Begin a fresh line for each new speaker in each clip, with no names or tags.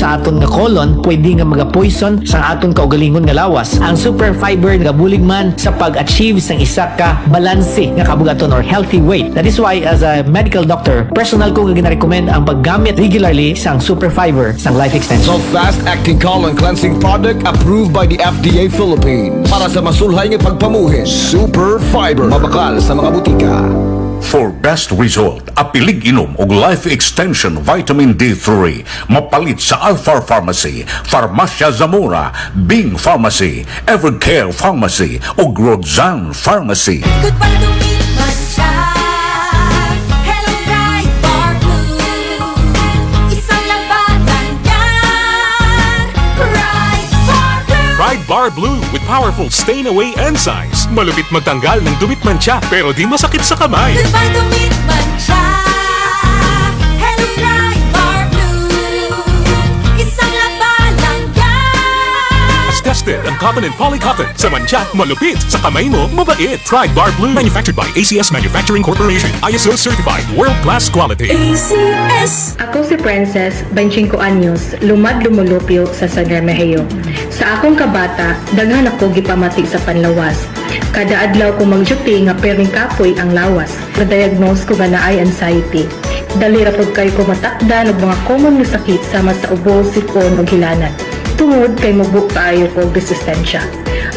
sa aton nga colon, pwede nga maga-poison sa aton kaugalingon nga lawas. Ang super fiber nagabulig man sa pag-achieve sang isa ka balanse nga kabugaton or healthy weight. That is why, as a medical doctor, personal ko nga gina-recommend ang paggamit regularly sang super fiber sang Life Extension.
So fast-acting colon cleansing product approved by the FDA Philippines. Para sa masulhay nga pagpamuhin. Super Fiber. Mabakal sa mga butika.
For best result, apilig inom og Life Extension Vitamin D3. Mapalit sa Alpha Pharmacy, Farmacia Zamora, Bing Pharmacy, Evercare Pharmacy, ug Rodzan Pharmacy.
Goodbye dumi't mantsa. Hello, Pride Bar Blue. Isang labanan yan. Pride Bar Blue.
Pride Bar Blue with powerful stain-away enzymes. Malupit magtanggal ng dumi't mantsa pero di masakit sa kamay.
Goodbye dumi't mantsa. Hello, Pride Bar Blue. Isang labanan yan.
As tested on cotton and polycotton. Sa mantsa, malupit. Sa kamay mo, mabait. Pride Bar Blue. Manufactured by ACS Manufacturing Corporation. ISO certified. World-class quality.
ACS.
Ako si Princess, 25 anyos, lumad lumulupyo sa San Remigio. Sa akong kabata, daghan ako gipamati sa panlawas. Kada adlaw ko mag-duty nga perming kapoy ang lawas. Na-diagnose ko nga naay anxiety. Dali ra pud kay ko matakdan og mga common nga sakit sama sa ubo, sipon ug hilanat. Tungod kay mubo kaayo ko og resistensya.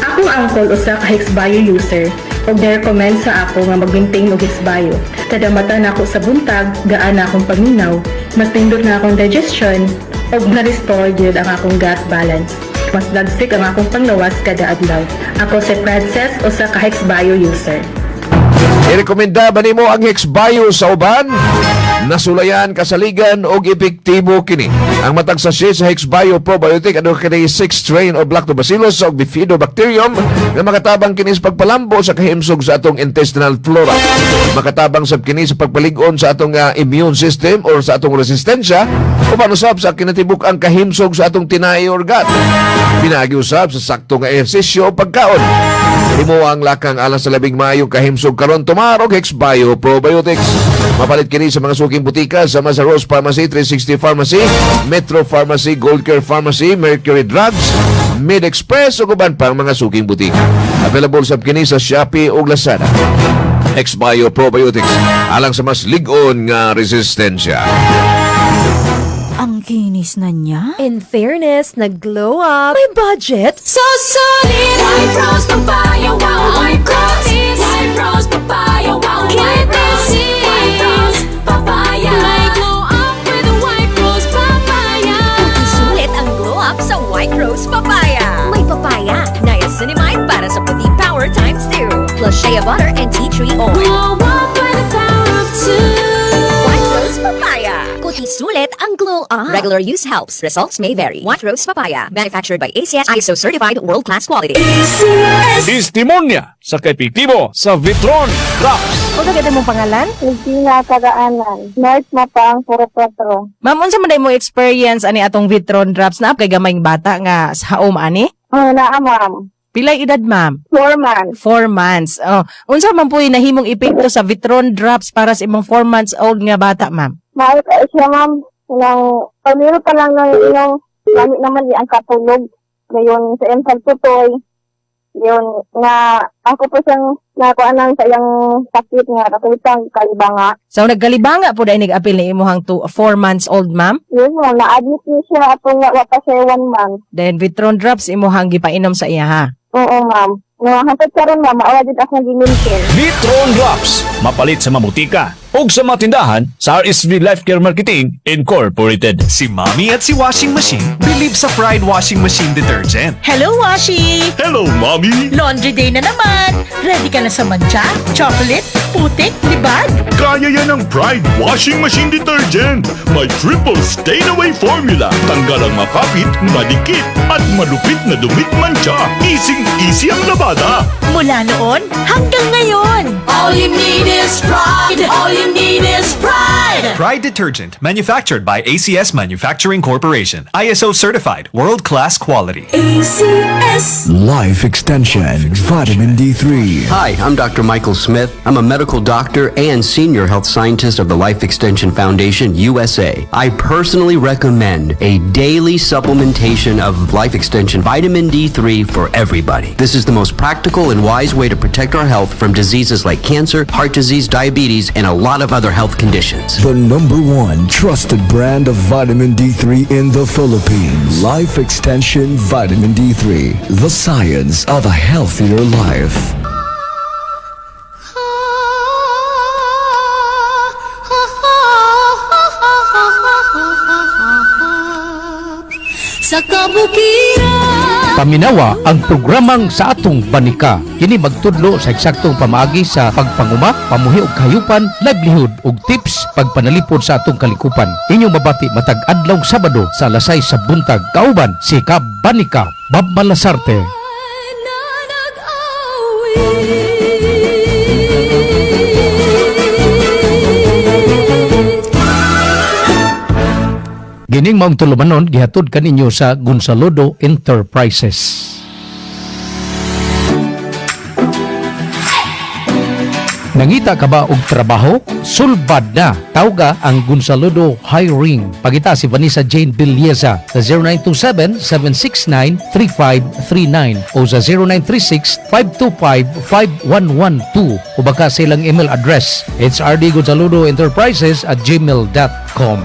Akong uncle usa ka Hexbio user ug ni-recommend sa ako nga mag-maintain og Hexbio. Kada mata nako sa buntag, gaan na akong paminaw, mas nindot na akong digestion ug na-restore gyud ang akong gut balance. Mas dagsik ang akong panglawas kada adlaw. Ako si Princess, usa ka Hexbio user.
Irekomenda ba nimo ang Hexbio sa uban? Nasulayan, kasaligan og epektibo kini. Ang matag sachet sa Hexbio Probiotic aduna kini 6 strain of Lactobacillus ug Bifidobacterium nga makatabang kini sa pagpalambo sa kahimsog sa atong intestinal flora. Makatabang sab kini sa pagpalig-on sa atong immune system or sa atong resistensya uban usab sa kinatibuk ang kahimsog sa atong tinai or gut. Pinaagi usab sa sakto nga ehersisyo o pagkaon. Himo ang lakang alang sa labing maayong kahimsog karon, tumar og Hexbio Probiotics. Mapalit kini sa mga suking butika sa Masa Rose Pharmacy, 360 Pharmacy, Metro Pharmacy, Gold Care Pharmacy, Mercury Drugs, Mid Express ug uban pang mga suking butika. Available sab kini sa Shopee ug Lazada. Hexbio Probiotics alang sa mas lig-on nga resistensya.
Ang kinis na niya.
In fairness, nag-glow up. May budget.
So solid. White Rose Papaya. Wow, White Rose. White Rose Papaya. Wow, White Rose. White Rose Papaya. May glow up with a White Rose Papaya.
Sulit ang glow up sa White Rose Papaya. May papaya, niacinamide para sa puti power times 2, plus shea butter and tea tree oil.
Glow up with the power of two.
White Rose Papaya. Kuti sulit ang glow up. Regular use helps. Results may vary. White Rose Papaya. Manufactured by ACS ISO certified world-class quality.
Testimonya sa kaepektibo sa Vitron Drops.
Unsa kay mong pangalan?
Regina Kagaanan, North Mapang, Puro 4.
Ma'am, unsa man mo experience ani atong Vitron Drops na kay gamayng bata nga sa home ani?
Oh, naa, ma'am.
Pilay edad, ma'am?
4 months.
4 months. Oh, unsa man po nahimong epekto sa Vitron Drops para sa imong 4 months old nga bata, ma'am?
Maayo kaayo siya, ma'am. Nang, pamiro pa lang ng iyong, lami naman ang katulog. Ngayon, sa iyang pagtutoy. Yun, nga, ako po siyang nakuha nang sa iyang sakit nga, katulitang kalibanga.
So nagkalibanga po dahil nag-apil ni imuhang 4 months old, ma'am?
Yun, ma'am, na-admit niya siya atong nga, wa pa siya 1 month.
Then Vitron Drops imuhang gipainom sa iya, ha?
Oo, ma'am. Nga, hantod karon, ma'am, maawa din akong gimintin.
Vitron Drops. Mapalit sa mamutika o sa mga tindahan sa RSV Life Care Marketing Incorporated.
Si Mommy at si Washing Machine believe sa Pride Washing Machine Detergent.
Hello, Washi!
Hello, Mommy!
Laundry day na naman! Ready ka na sa mantsa, chocolate, putik, libag?
Kaya yan ang Pride Washing Machine Detergent. May triple stain-away formula. Tanggal ang makapit, madikit, at malupit na dumi't mantsa. Easy-easy ang labada.
Mula noon hanggang ngayon!
All you need is Pride. All you you need is Pride.
Pride Detergent, manufactured by ACS Manufacturing Corporation. ISO certified, world-class quality.
ACS.
Life Extension Vitamin D3.
Hi, I'm Dr. Michael Smith. I'm a medical doctor and senior health scientist of the Life Extension Foundation, USA. I personally recommend a daily supplementation of Life Extension Vitamin D3 for everybody. This is the most practical and wise way to protect our health from diseases like cancer, heart disease, diabetes, and a lot of other health conditions.
The number one trusted brand of vitamin D3 in the Philippines. Life Extension Vitamin D3. The science of a healthier life.
Sa kabukiran.
Paminawa ang programang sa atong banika. Kini magtudlo sa eksaktong pamaagi sa pagpanguma, pamuhi og kahayupan, livelihood ug tips pagpanalipod sa atong kalikupan. Inyong mabati matag adlaw Sabado sa alas 6 sa buntag. Kauban si Kap Banika Bob Malasarte. Gining maong tulumanon gihatod kaninyo sa Gonzalodo Enterprises. Nangita ka ba og trabaho? Sulbad na. Tawga ang Gonzalodo Hiring. Pagita si Vanessa Jane Villeza sa 0927-769-3539 o sa 0936-525-5112 o baka sa ilang email address hrdgonzalodoenterprises@gmail.com.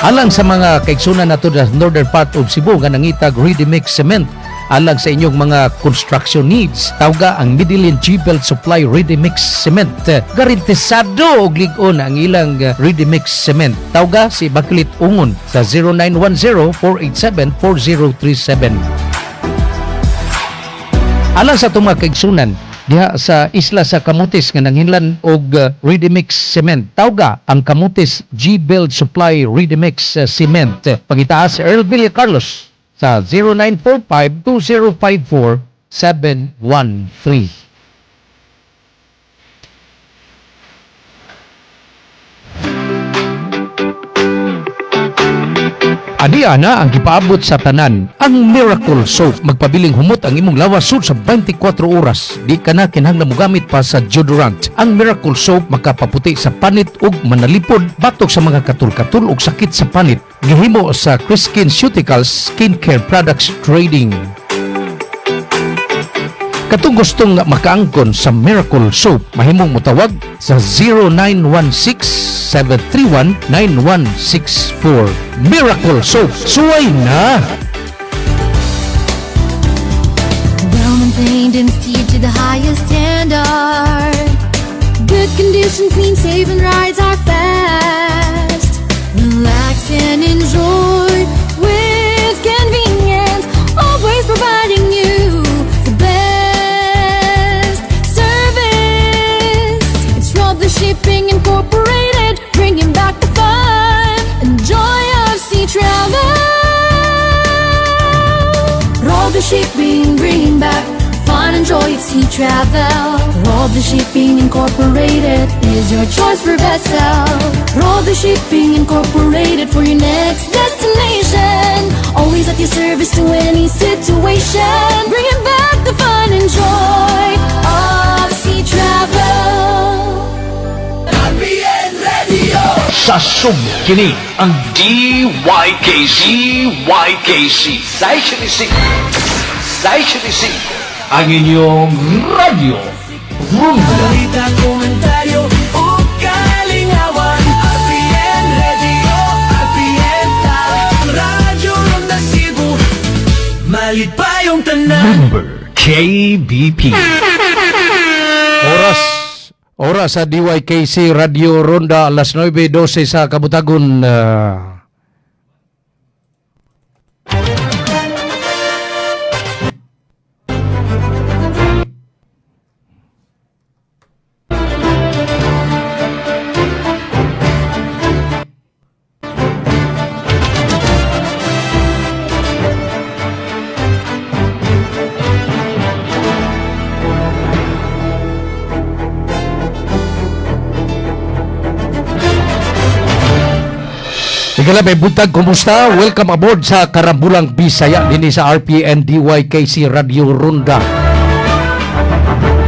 Alang sa mga kaigsunan nato sa northern part of Cebu nga nangitag ready mix cement alang sa inyong mga construction needs. Tawga ang Medellin G-Belt Supply Ready Mix Cement. Garantisado og lig-on ang ilang ready mix cement. Tawga si Bakilit Ungon sa 0910-487-4037. Alang sa itong mga kaigsunan, diha sa isla sa Camotes nga nanghinlan og ready mix cement. Tawga ang Camotes G-Build Supply Ready Mix Cement. Pangitaas si Earl Villa Carlos sa 0945-2054-713. Adiya na ang gipaabot sa tanan ang Miracle Soap. Magpabiling humot ang imong lawas sud sa 24 oras. Di ka na kinahanglan mogamit pa sa deodorant. Ang Miracle Soap makapaputi sa panit ug manalipod batok sa mga katul-katul ug sakit sa panit. Gihimo sa Criskin Ceuticals Skincare Products Trading. Katong gustong makaangkon sa Miracle Soap, mahimong motawag sa 0916-731-9164. Miracle Soap, suway na!
Well maintained and steered to the highest standard. Good condition, clean, safe, and rides are fast. Relax and enjoy with convenience. Always providing you the best service. It's Rob the Shipping Incorporated, bringing back the fun and joy of sea travel. Rob the Shipping, bringing back fun and joy of sea travel. Rob the Shipping Incorporated is your choice for vessel. Rob the Shipping Incorporated for your next destination. Always at your service to any situation. Bringing back the fun and joy of sea travel.
RPN Radio!
Sa sub kini ang DYKC YKC 675 675 ang inyong radyo Runda.
Balita, komentaryo o kalingawan. RPN Radio, RPN Radyo Ronda Cebu. Malipayong tanan.
Number KBP.
Oras oras sa DYKC Radio Ronda alas 9:12 sa Kabutagon. Higala, maayong buntag, kumusta? Welcome aboard sa Karambulang Bisaya dinhi sa RPN DYKC Radio Ronda.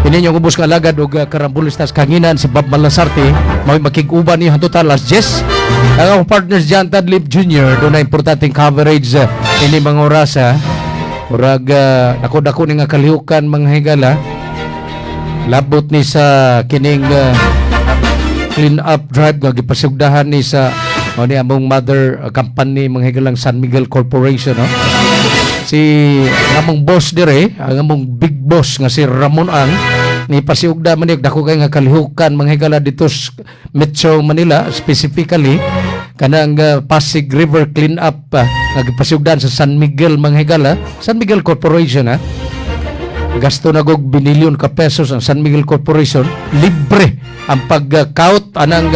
Ini inyong ubos nga alagad og karambulistas kanginan, si Bob Malasarte, may makig-uban niyo hangtod alas 10. Ang akong partners John Tadlip Jr. Duna importanteng coverage ini mga orasa. Murag dako-dako ni nga kalihukan, mga higala. Labot ni sa kining clean up drive nga gipasugdahan ni sa mao ni among mother company, mga higalang San Miguel Corporation, no? Si ang among boss dire, ang among big boss nga si Ramon Ang, ni pasiugda man ni dako kay nga kalihukan, mga higala, dito sa Metro Manila, specifically kanang Pasig River clean up nga gipasiugdan sa San Miguel, mga higala, San Miguel Corporation, ha. Gasto na og binilyon ka pesos ang San Miguel Corporation, libre ang pag-count anang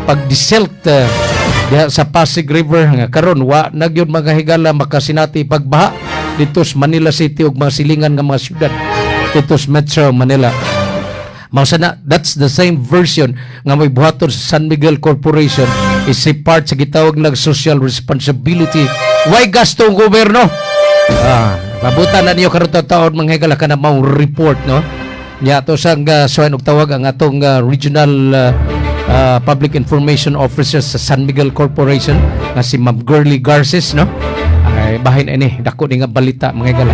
pag-desilt diha sa Pasig River nga karon wa na gyud, mga higala, makasinati pagbaha dito sa Manila City ug mga silingan nga mga syudad dito sa Metro Manila. Mao sana, that's the same version nga may buhaton sa San Miguel Corporation is a part sa gitawag nag social responsibility. Way gasto ang gobyerno. Ah, pabutan na niyo karon taon, mga higala, kana mao report, no. Nya ato sang suwayan og tawag ang atong regional public information officer sa San Miguel Corporation nga si Ma'am Girly Garces, no. Ay bahin ini dako ni nga balita, mga higala.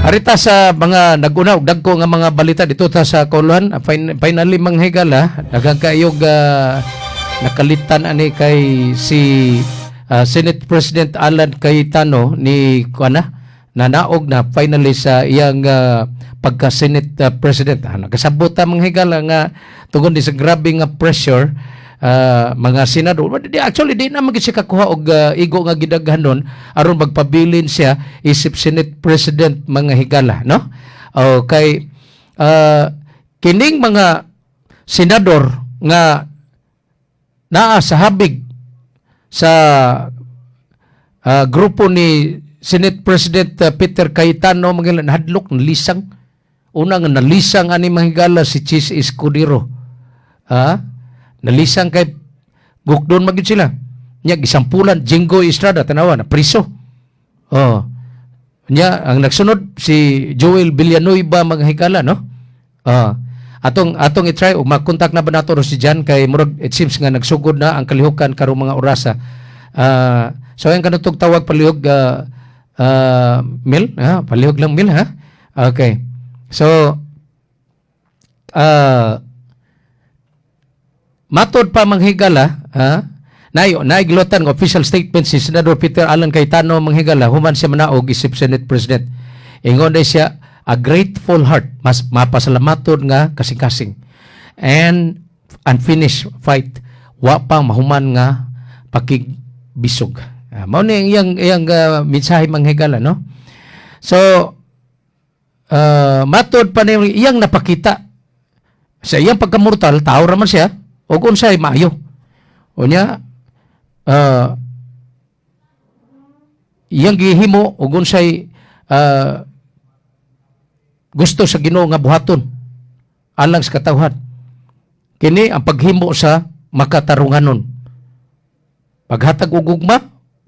Arita sa mga naguna og dagko nga mga balita dito ta sa kauluhan. Finally, mga higala, daghang kaayog nakalitan ani kay si Senate President Alan Cayetano ni kuana nanaog na finally sa iyang pagka Senate President. Ah, nakasabot ta, mga higala, nga tungod ni sa grabe nga pressure mga senador. Di, actually di na man gid siya kakuha og igo nga gidaghanon aron magpabilin siya isip Senate President, mga higala, no. Okay, kining mga senador nga naa sa habig sa grupo ni Senate President Peter Cayetano, mga nahadlok, nalisang. Una nga nalisang ani, mga higala, si Chiz Escudero. Ah, nalisang kay gukdon magyud sila nya. Gisampulan Jinggoy Estrada, tanawa na priso. Oh, nya ang nagsunod si Joel Villanueva, mga higala, no. Ah, atong i-try og makontak na ba nato si Jan kay murag it seems nga nagsugod na ang kalihukan karong mga orasa. Ah, so ang kanutog tawag palihog, Mil, ha, palihog lang, Mil, ha. Okay. So matod pa, manghigala, ha, nayo naiglotan ng official statement si Senador Peter Alan Cayetano, manghigala, human siya manaog isip Senate President. Ingon day siya, "A grateful heart," mas mapasalamaton nga kasing-kasing, "and unfinished fight," wa pa mahuman nga pakigbisog. Ah, mao ni ang iyang mensahe, manghigala, no. So matod pa ni iyang napakita sa iyang pagkamortal, tao ra man siya ug unsay maayo. Unya iyang gihimo ug unsay gusto sa Ginoo nga buhaton alang sa katawhan. Kini ang paghimo sa makatarunganon. Paghatag og gugma,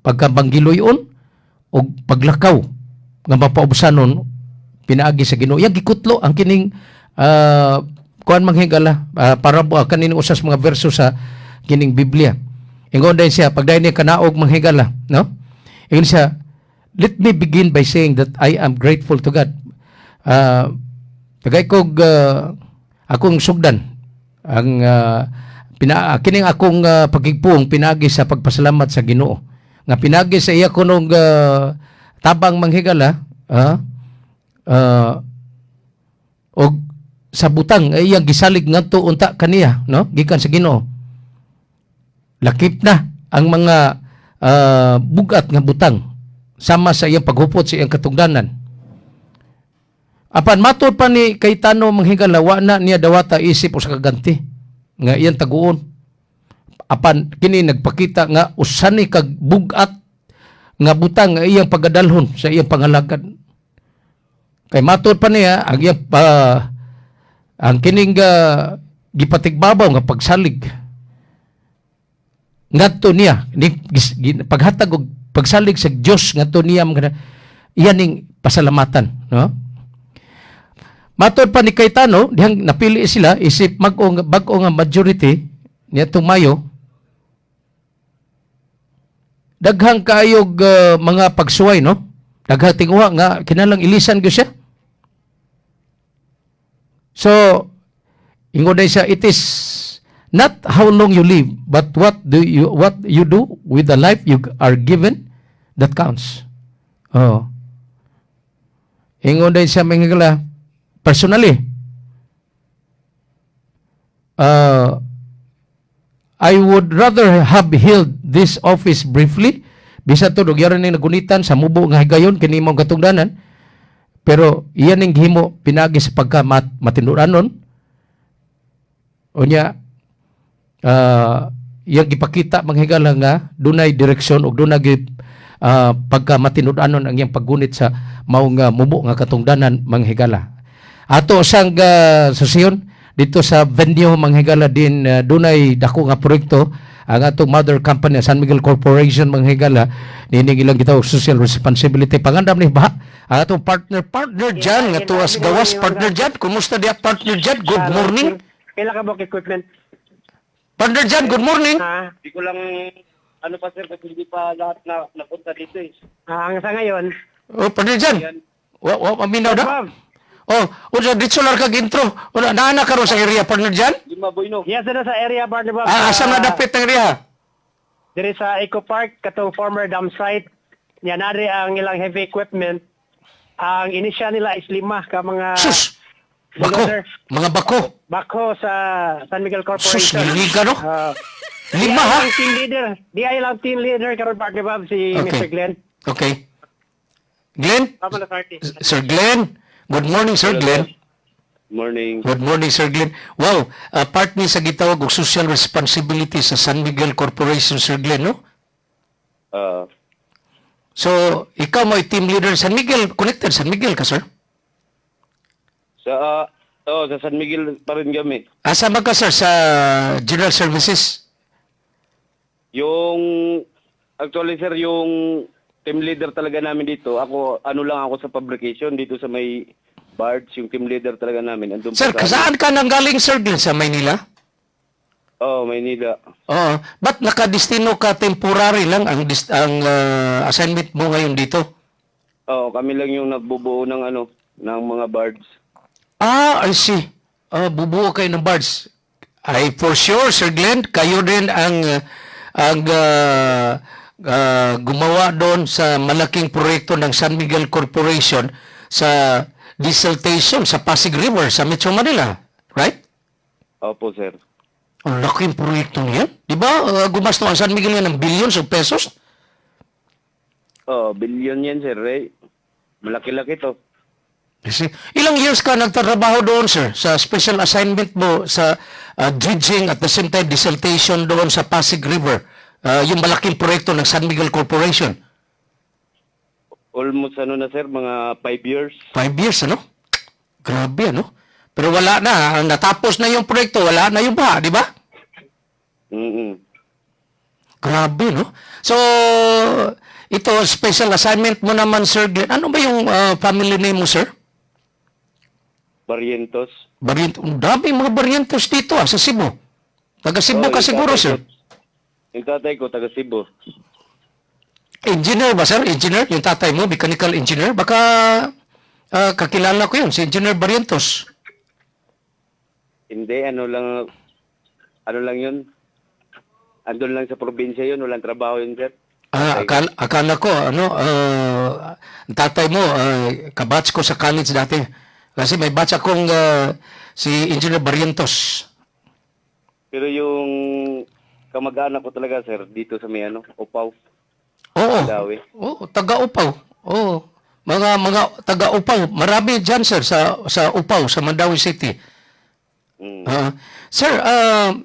pagkabanggiloy-on ug paglakaw nga mapaubsanon pinaagi sa Ginoo. Iyang gikutlo ang kining kuan, manghigala, para kaning usas mga verso sa kining Biblia. Ingon din siya pagdayon niya kanaog, manghigala, no? Ingon siya, "Let me begin by saying that I am grateful to God. Tagay kog akong sugdan ang kining akong pagigpuong pinaagi sa pagpasalamat sa Ginoo nga pinagi sa iya kunong tabang, manghigala, og sa butang ay iyang gisalig ngadto unta kaniya, no, gikan sa Ginoo. Lakip na ang mga bugat nga butang sama sa iyang paghupot sa iyang katungdanan." Apan matod pa ni Cayetano, manghigala, wa na niya dawata isip usa ka ganti nga iyang taguon. Apan kini nagpakita nga usa ni kag bugat nga butang nga iyang pagadalhon sa iyang pangalagad. Kay matod pa niya ang iyang ang kining gipatigbabaw nga pagsalig. Ngadto niya ni paghatag og pagsalig sa Dios ngadto niya mga iyan ning pasalamatan, no? Matod pa ni Cayetano, dihang napili sila isip mag-o bag-o nga majority niadtong Mayo, daghang kaayog mga pagsuway, no? Daghang tinguha nga kinahanglang ilisan gyud siya. So, ingon day siya, "It is not how long you live, but what you do with the life you are given that counts." Oh. Ingon day siya, mga higala, personally, "I would rather have held this office briefly," bisa to og ning nagunitan sa mubo nga higayon kini imong katungdanan, pero iyan ning gihimo pinagi sa pagka matinud-anon unya iyang gipakita, mga higala, nga dunay direksyon ug dunay pagka matinud-anon ang iyang paggunit sa mao nga mubo nga katungdanan, mga higala. Ato sang susiyon dito sa venue, mga higala, din dunay dako nga proyekto ang atong mother company, San Miguel Corporation, mga higala, nining ilang gitawag social responsibility. Pangandam ni ba ang atong partner, partner Jan, nga tuwas gawas. Partner Jan, kumusta diya, partner Jan? Good morning.
Pila ka buok equipment?
Partner Jan, good morning.
Ha?
Hindi ko lang, ano pa, sir, kasi hindi pa lahat na napunta dito eh.
Ah, ang sa ngayon,
Oh, partner Jan, wa wa paminaw na. Oh, unsa dito lang kag intro? Wala naa na karon sa area, partner Jan?
Lima boy, no?
Yes, na sa area, partner Bob.
Ah, asa na dapit ang area?
Diri sa Eco Park, katong former dam site. Yan na ang ilang heavy equipment. Ang initial nila is lima ka mga
Sus! Bako.
Bulldozer.
Mga bako.
Bako sa San Miguel Corporation.
Sus, liga, no?
Ah,
Lima,
di
ha?
ay lang team leader. Di ay lang team leader karon, partner Bob, si Mr. Glenn.
Okay. Glenn?
Tama na, Sarty.
Sir Glenn? Good morning, Sir Glenn.
Morning.
Good morning, Sir Glenn. Wow, part ni sa gitawag og social responsibility sa San Miguel Corporation, Sir Glenn, no?
Ah,
So, ikaw mo team leader San Miguel, connected San Miguel ka, sir?
Sa, oh, sa San Miguel pa rin kami.
Asa man ka, sir, sa General Services?
Yung, actually, sir, yung team leader talaga namin dito, ako, ano lang ako sa fabrication dito sa may barge, yung team leader talaga namin. Andun pa
Sir,
sa-
saan ka nanggaling, Sir Glenn? Sa Maynila?
Oh, Maynila.
Oo. Ba't nakadestino ka, temporary lang ang assignment mo ngayon dito?
Oh, kami lang yung nagbubuo ng ano, ng mga barge.
Ah, I see. Ah, bubuo kayo ng barge. Ay, for sure, Sir Glenn, kayo din ang gumawa doon sa malaking proyekto ng San Miguel Corporation sa desiltation sa Pasig River sa Metro Manila, right?
Opo, sir.
Ang laking proyekto niyan. Di ba? Gumasto ang San Miguel yan ng billions of pesos.
Oh, billion yan, sir. Eh. Malaki-laki to.
You see? Ilang years ka nagtatrabaho doon, sir, sa special assignment mo sa dredging at the same time desiltation doon sa Pasig River, yung malaking proyekto ng San Miguel Corporation?
Almost ano na, sir, mga 5 years.
5 years, ano? Grabe, ano? Pero wala na. Natapos na yung proyekto, wala na yung baha, di ba?
Mm.
Grabe, no? So, ito, special assignment mo naman, Sir Glenn. Ano ba yung family name mo, sir?
Barrientos.
Barrientos. Ang dami mga Barrientos dito, ah, sa Cebu. Taga Cebu
Oh,
ka
yung
siguro,
tatay
sir.
Yung tatay ko, taga Cebu.
Engineer ba, sir? Engineer? Yung tatay mo, mechanical engineer? Baka kakilala ko yun, si Engineer Barrientos.
Hindi, ano lang yun. Andun lang sa probinsya yun, walang trabaho yun, sir.
Ah, akala ko, ano, ang tatay mo, kabatch ko sa college dati. Kasi may batch akong si Engineer Barrientos.
Pero yung kamag-anak ko talaga, sir, dito sa may ano, Upaw.
Oo.
Dawi.
Oo, taga-Upaw. Oo. Mga taga-Upaw. Marami dyan, sir, sa Upaw, sa Mandaue City. Ah, sir,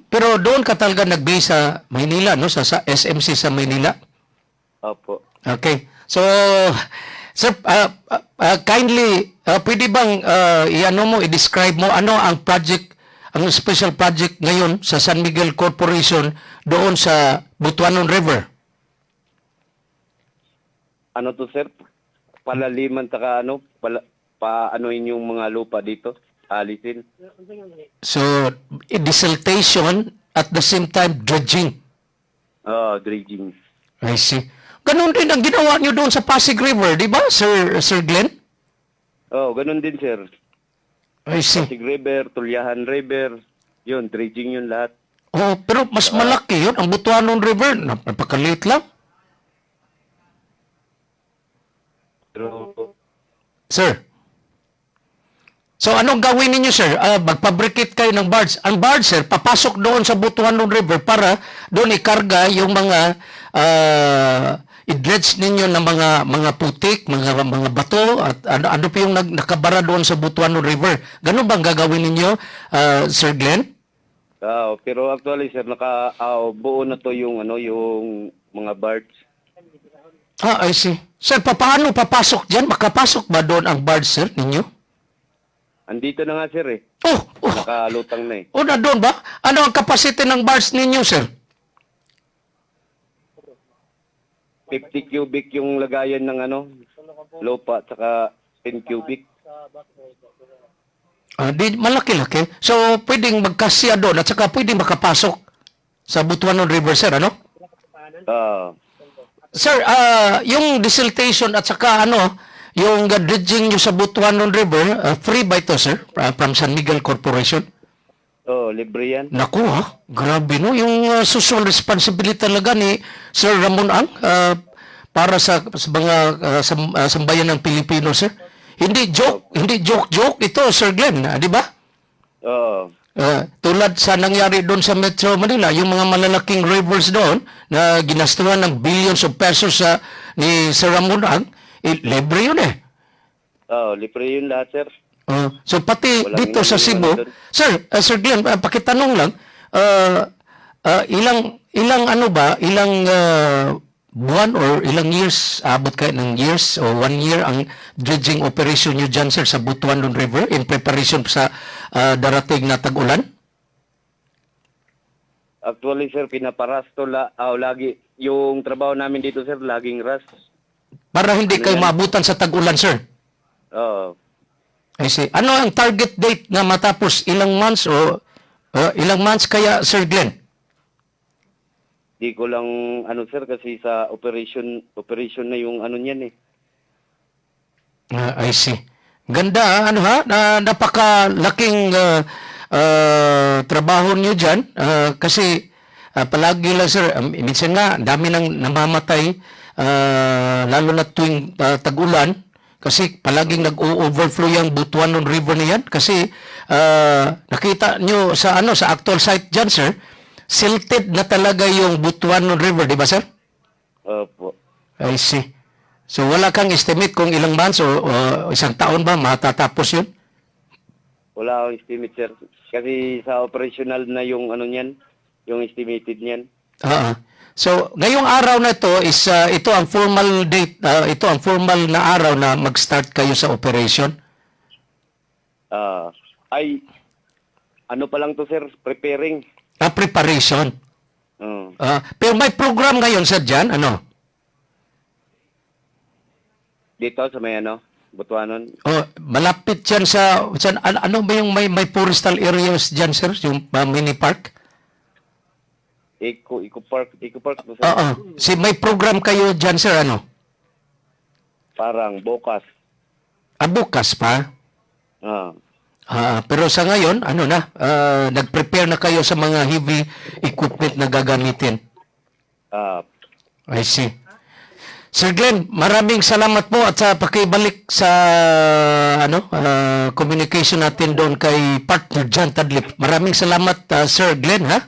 pero doon ka talaga nag-base sa Maynila, no? Sa SMC sa Maynila?
Opo.
Okay. So, sir, kindly, pwede bang i-ano mo, i-describe mo ano ang project, ang special project ngayon sa San Miguel Corporation doon sa Butuanon River?
Ano to, sir? Palaliman taka ano, pala, paanoin yung mga lupa dito, alisin.
So, desiltation at the same time dredging.
Oh, dredging.
I see. Ganun din ang ginawa nyo doon sa Pasig River, di ba, Sir Glenn?
Oh, ganun din, sir.
I see.
Pasig River, Tulyahan River, yun, dredging yun lahat.
Oh, pero mas malaki yun. Ang Butuanon River, napakaliit lang.
Pero
Sir. So anong gawin ninyo, sir? Magpabricate kayo ng barge. Ang barge, sir, papasok doon sa Butuanon River para doon ikarga yung mga i-dredge ninyo ng mga putik, mga bato at ano pa yung nakabara doon sa Butuanon River. Ganun bang gagawin ninyo, Sir Glenn?
Pero actually, sir, buo na to yung ano, yung mga barge.
Ah, I see. Sir, paano papasok diyan? Makapasok ba doon ang barge, sir, ninyo?
Andito na nga, sir, eh.
Oh, oh.
Nakalutang na eh.
O na doon ba? Ano ang capacity ng barge ninyo, sir?
50 cubic yung lagayan ng ano, lupa, tsaka 10 cubic.
Ah, di malaki-laki. So, pwedeng magkasya doon at saka pwedeng makapasok sa Butuanon River, sir, ano? Sir, yung desiltation at saka ano, yung dredging nyo sa Butuanon River, free ba ito, sir? From San Miguel Corporation?
Oh, libre yan.
Naku, ha? Grabe, no? Yung social responsibility talaga ni Sir Ramon Ang para sa mga sambayan ng Pilipino, sir. Hindi joke-joke ito, Sir Glenn, di ba?
Oo.
Tulad sa nangyari doon sa Metro Manila, yung mga malalaking rivers doon na ginastuhan ng billions of pesos sa ni Sir Ramon Ang, eh, libre yun eh.
Oh, libre yun lahat, sir.
So pati
Walang
dito sa
iniwan
Cebu,
doon.
Sir Glenn, pakitanong lang, ilang ilang ano ba, ilang buwan or ilang years, abot kayo ng years o one year ang dredging operation nyo dyan, sir, sa Butuanon River in preparation sa darating na tag-ulan?
Actually, sir, pinaparasto lagi. Yung trabaho namin dito, sir, laging rust.
Para hindi
Ano
kayo
yan?
maabutan sa tag-ulan, sir.
Oo.
I see. Ano ang target date na matapos? Ilang months o ilang months kaya, Sir Glenn?
Di ko lang, ano, sir, kasi sa operation na yung ano niyan eh.
Ah, I see. Ganda, ano ha? Na, napakalaking trabaho niyo dyan. Kasi palagi lang, sir, minsan nga, ang dami nang namamatay, lalo na tuwing tag-ulan, kasi palaging nag-overflow yung Butuanon River na yan. Kasi nakita nyo sa, ano, sa actual site dyan, sir, silted na talaga yung Butuanon River, di ba, sir?
Opo.
I see. So wala kang estimate kung ilang months o isang taon ba matatapos yun?
Wala akong estimate, sir. Kasi sa operational na yung ano niyan, yung estimated niyan.
Oo. So ngayong araw na ito is ito ang formal date, ito ang formal na araw na mag-start kayo sa operation.
Ay, ano pa lang to, sir, preparing.
Ah, preparation.
Oo.
Pero may program ngayon, sir, dyan, ano?
Dito sa may ano, Butuanon.
Oh, malapit dyan sa ano ba yung may forestal areas dyan, sir? Yung mini park?
Eco Park to, sir.
Oo. Si may program kayo dyan, sir, ano?
Parang bukas.
Ah, bukas pa?
Ah.
Ah, pero sa ngayon, ano na, nag-prepare na kayo sa mga heavy equipment na gagamitin. I see. Sir Glenn, maraming salamat po at sa pakibalik sa ano communication natin doon kay partner John Tadlip. Maraming salamat, Sir Glenn, ha?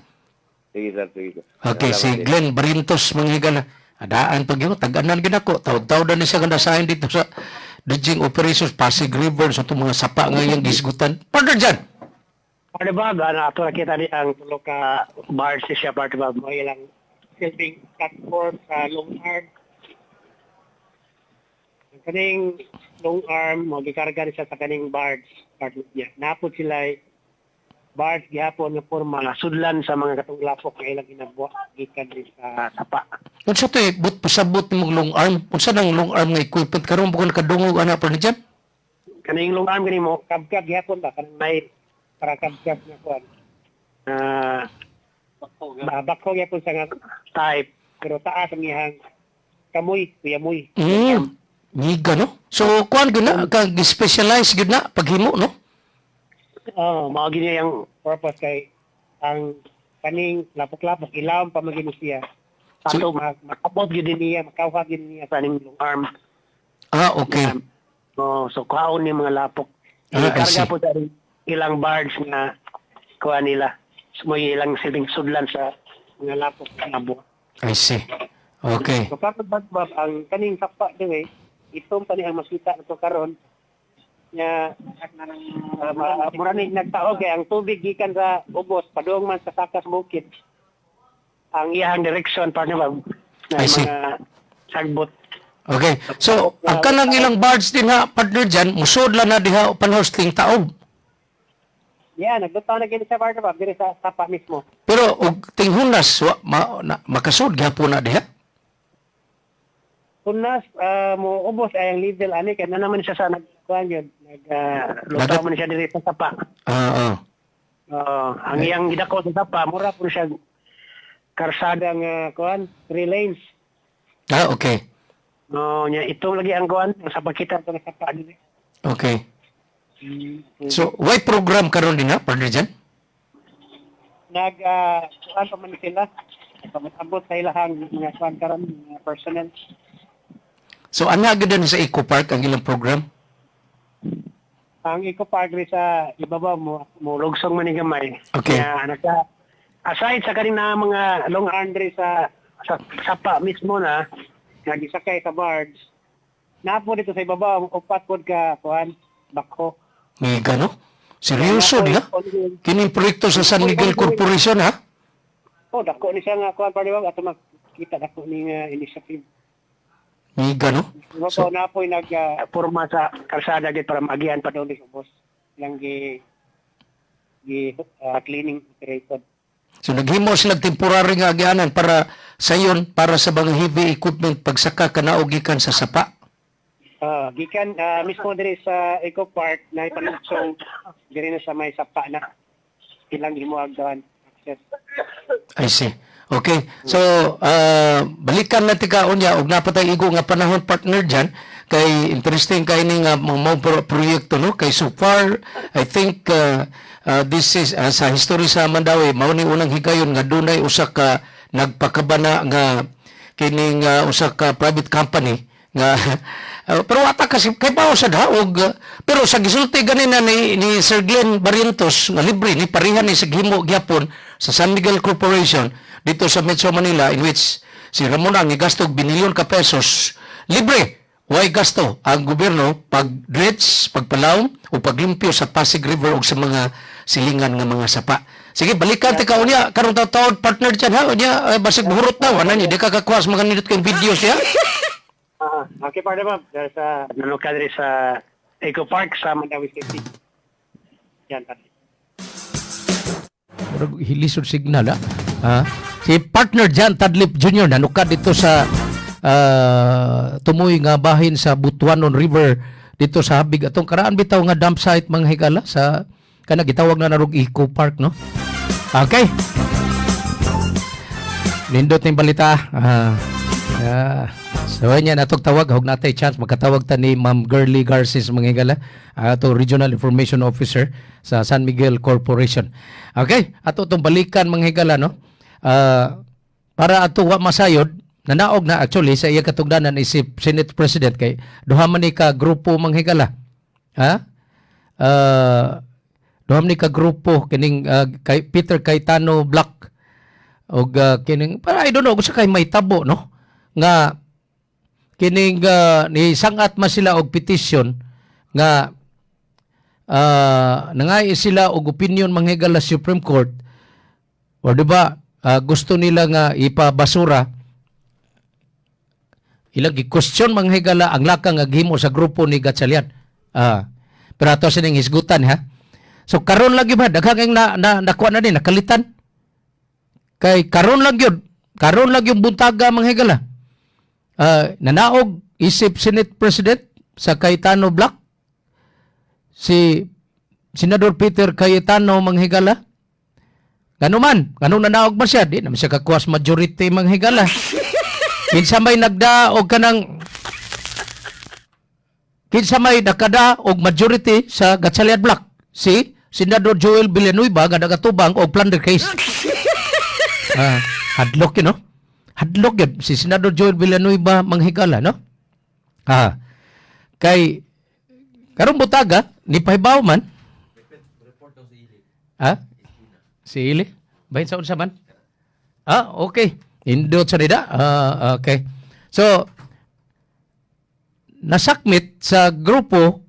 Sige, sir, sige, sir.
Okay,
Salamat
si
din.
Glenn Barintos mga higala. Adaan pag yun, tag-anan ginako. Taod-taod na siya ganda dito sa dredging operations, Pasig River, sa itong mga sapa ngayon, gisgutan. Partner John!
Partner Bob, ano, ato nakita ni ang tulo ka barge siya, Partner Bob, mo ilang silbing platform sa long arm. Ang kaning long arm, mo gikarga ni siya sa kaning barge, partner niya. Napod sila Barge gihapon nga porma nga sudlan sa mga katong lapok nga ilang ginabuak gikan diri sa sapa.
Unsa to eh, but pasabot nimong long arm? Unsa nang long arm nga equipment karon bukod nakadungog ana pa ni dyan?
Kaning long arm kani mo kabkab gihapon ba, kanang may para kabkab nga kuan. Ah, uh, gihapon sa nga type, pero taas ang iyang kamoy, kuyamoy.
Ngiga, no? So kuan gyud na kag specialize gyud na paghimo, no?
Oh, mao gyud niya yung purpose kay ang kaning lapok-lapok ilawom pa man gyud siya. Ato makabot gyud niya, makawha gyud niya sa aning long arm.
Ah, okay.
Oh, so kuhaon ni mga lapok.
Ah, I see.
Ikarga po sa ilang barge nga kuha nila. So, may ilang siling sudlan sa mga lapok nga buwa.
I see. Okay.
So kapag bagbab ang kaning sapa diri, itong pa ni ang makita nato karon nga mura ni nagtaog kay ang tubig gikan sa ubos padung man sa sakas bukid. Ang iyang direction, partner Bob, na
I see.
mga sagbot.
Okay. So, ang kanang ilang barge din ha, partner dyan, musod lang na diha panhosting taob.
Yeah, naglutaw na gini sa, partner Bob, diri sa sapa mismo.
Pero og tinghunas wa ma, na, makasud gyapon na diha.
Hunas mo ubos ay ang level ani kay na naman siya sa nagkuan yun, nag lutaw man siya diri sa sapa.
Ah, ah.
Oo, ang iyang gidako sa sapa mura po siya karsada nga kuan, three lanes.
Ah, okay.
No, nya itong lagi ang kuan sa pagkita sa sapa diri.
Okay. So, why program karon din ha, partner dyan?
Nag kuan pa man sila, pamabot sa ilahang mga kuan karon, mga personnel.
So, ana gyud din sa Eco Park ang ilang program?
Ang Eco Park rin sa ibabaw mo mo lugsong man ni gamay.
Okay.
Kaya naka aside sa kanina mga long arm diri sa sapa mismo na nga gisakay sa barge, napo dito sa ibabaw upat pod ka kuan, bako.
Ngiga, no? Seryoso diha? Kining proyekto sa San Miguel Corporation, ha?
Oh, dako ni siya nga kuan, partner Bob, ato makita dako ni nga initiative.
Ngiga, no?
So, na po'y nag porma sa kalsada gid para maagian pa doon sa ubos. Ilang gi gi cleaning operation.
So naghimo sila temporary nga agianan para sayon para sa mga heavy equipment pagsaka kanaog gikan sa sapa.
Ah, gikan mismo diri sa Eco Park na ipalugsong diri na sa may sapa na ilang himuagdan access.
I see. Okay. So, balikan natin ka unya og napatay igo nga panahon, partner dyan, kay interesting kay ni nga mga mao proyekto, no, kay so far I think this is sa history sa Mandaue mao ni unang higayon nga dunay usa ka nagpakabana nga kining usa ka private company nga pero wata kasi kay bao sa og pero sa gisulti ganina ni Sir Glenn Barrientos nga libre ni pareha ni sa gihimo gyapon sa San Miguel Corporation dito sa Metro Manila, in which si Ramon Ang gigasto og binilyon ka pesos, libre, way gasto ang gobyerno pag dredge, pagpalawom o paglimpyo sa Pasig River o sa mga silingan nga mga sapa. Sige, balikan ti ka unya karong taon, partner dyan, ha. Unya basig buhurot na wala ni di ka kakuha sa mga nindot kayong videos ya.
Ah, okay, partner Bob. Diri sa nanuka diri sa Eco Park sa Mandaue City. Yan, partner.
Murag hilisod signal ha. Ah, si partner John Tadlip Jr. nanukad dito sa tumoy nga bahin sa Butuanon River dito sa Habig atong karaan bitaw nga dump site, mga higala, sa kana gitawag na narog Eco Park, no. Okay. Nindot ning balita. Ah, ah. So nya natog tawag hog natay chance makatawag ta ni Ma'am Girly Garces, mga higala, ato Regional Information Officer sa San Miguel Corporation. Okay, ato tong balikan, mga higala, no. Para ato wa masayod, nanaog na actually sa iya katugdanan isip Senate President kay duha man ni ka grupo, mga higala. Ha? Duha man ni ka grupo kining kay Peter Cayetano Block og kining para I don't know kung sa kay may tabo, no, nga kining ni sangat man sila og petition nga nangay sila og opinion, mga higala, Supreme Court or di ba gusto nila nga ipabasura, ilang gi-question, mga higala, ang lakang nga gihimo sa grupo ni Gatchalian. Pero ato sining hisgutan ha. So karon lang gyud ba daghang kay na, na nakuha na ni nakalitan. Kay karon lang gyud, karon lang yung buntaga, mga higala. Nanaog isip Senate President sa Cayetano Bloc si Senador Peter Cayetano, mga higala. Ngano man, ngano nanaog ba siya? Di naman siya kakuha sa majority, mga higala. Kinsa may nagda og kanang kinsa may nakada og majority sa Gatchalian Bloc? Si Senador Joel Villanueva nga nagatubang og plunder case. Hadlok yun, no? Hadlok yun. Si Senador Joel Villanueva, manghigala, no? Kay karong butaga ni pahibaw man. Ha? Si Ili? Bahin sa unsa man? Okay. Indot sa nida. Okay. So, nasakmit sa grupo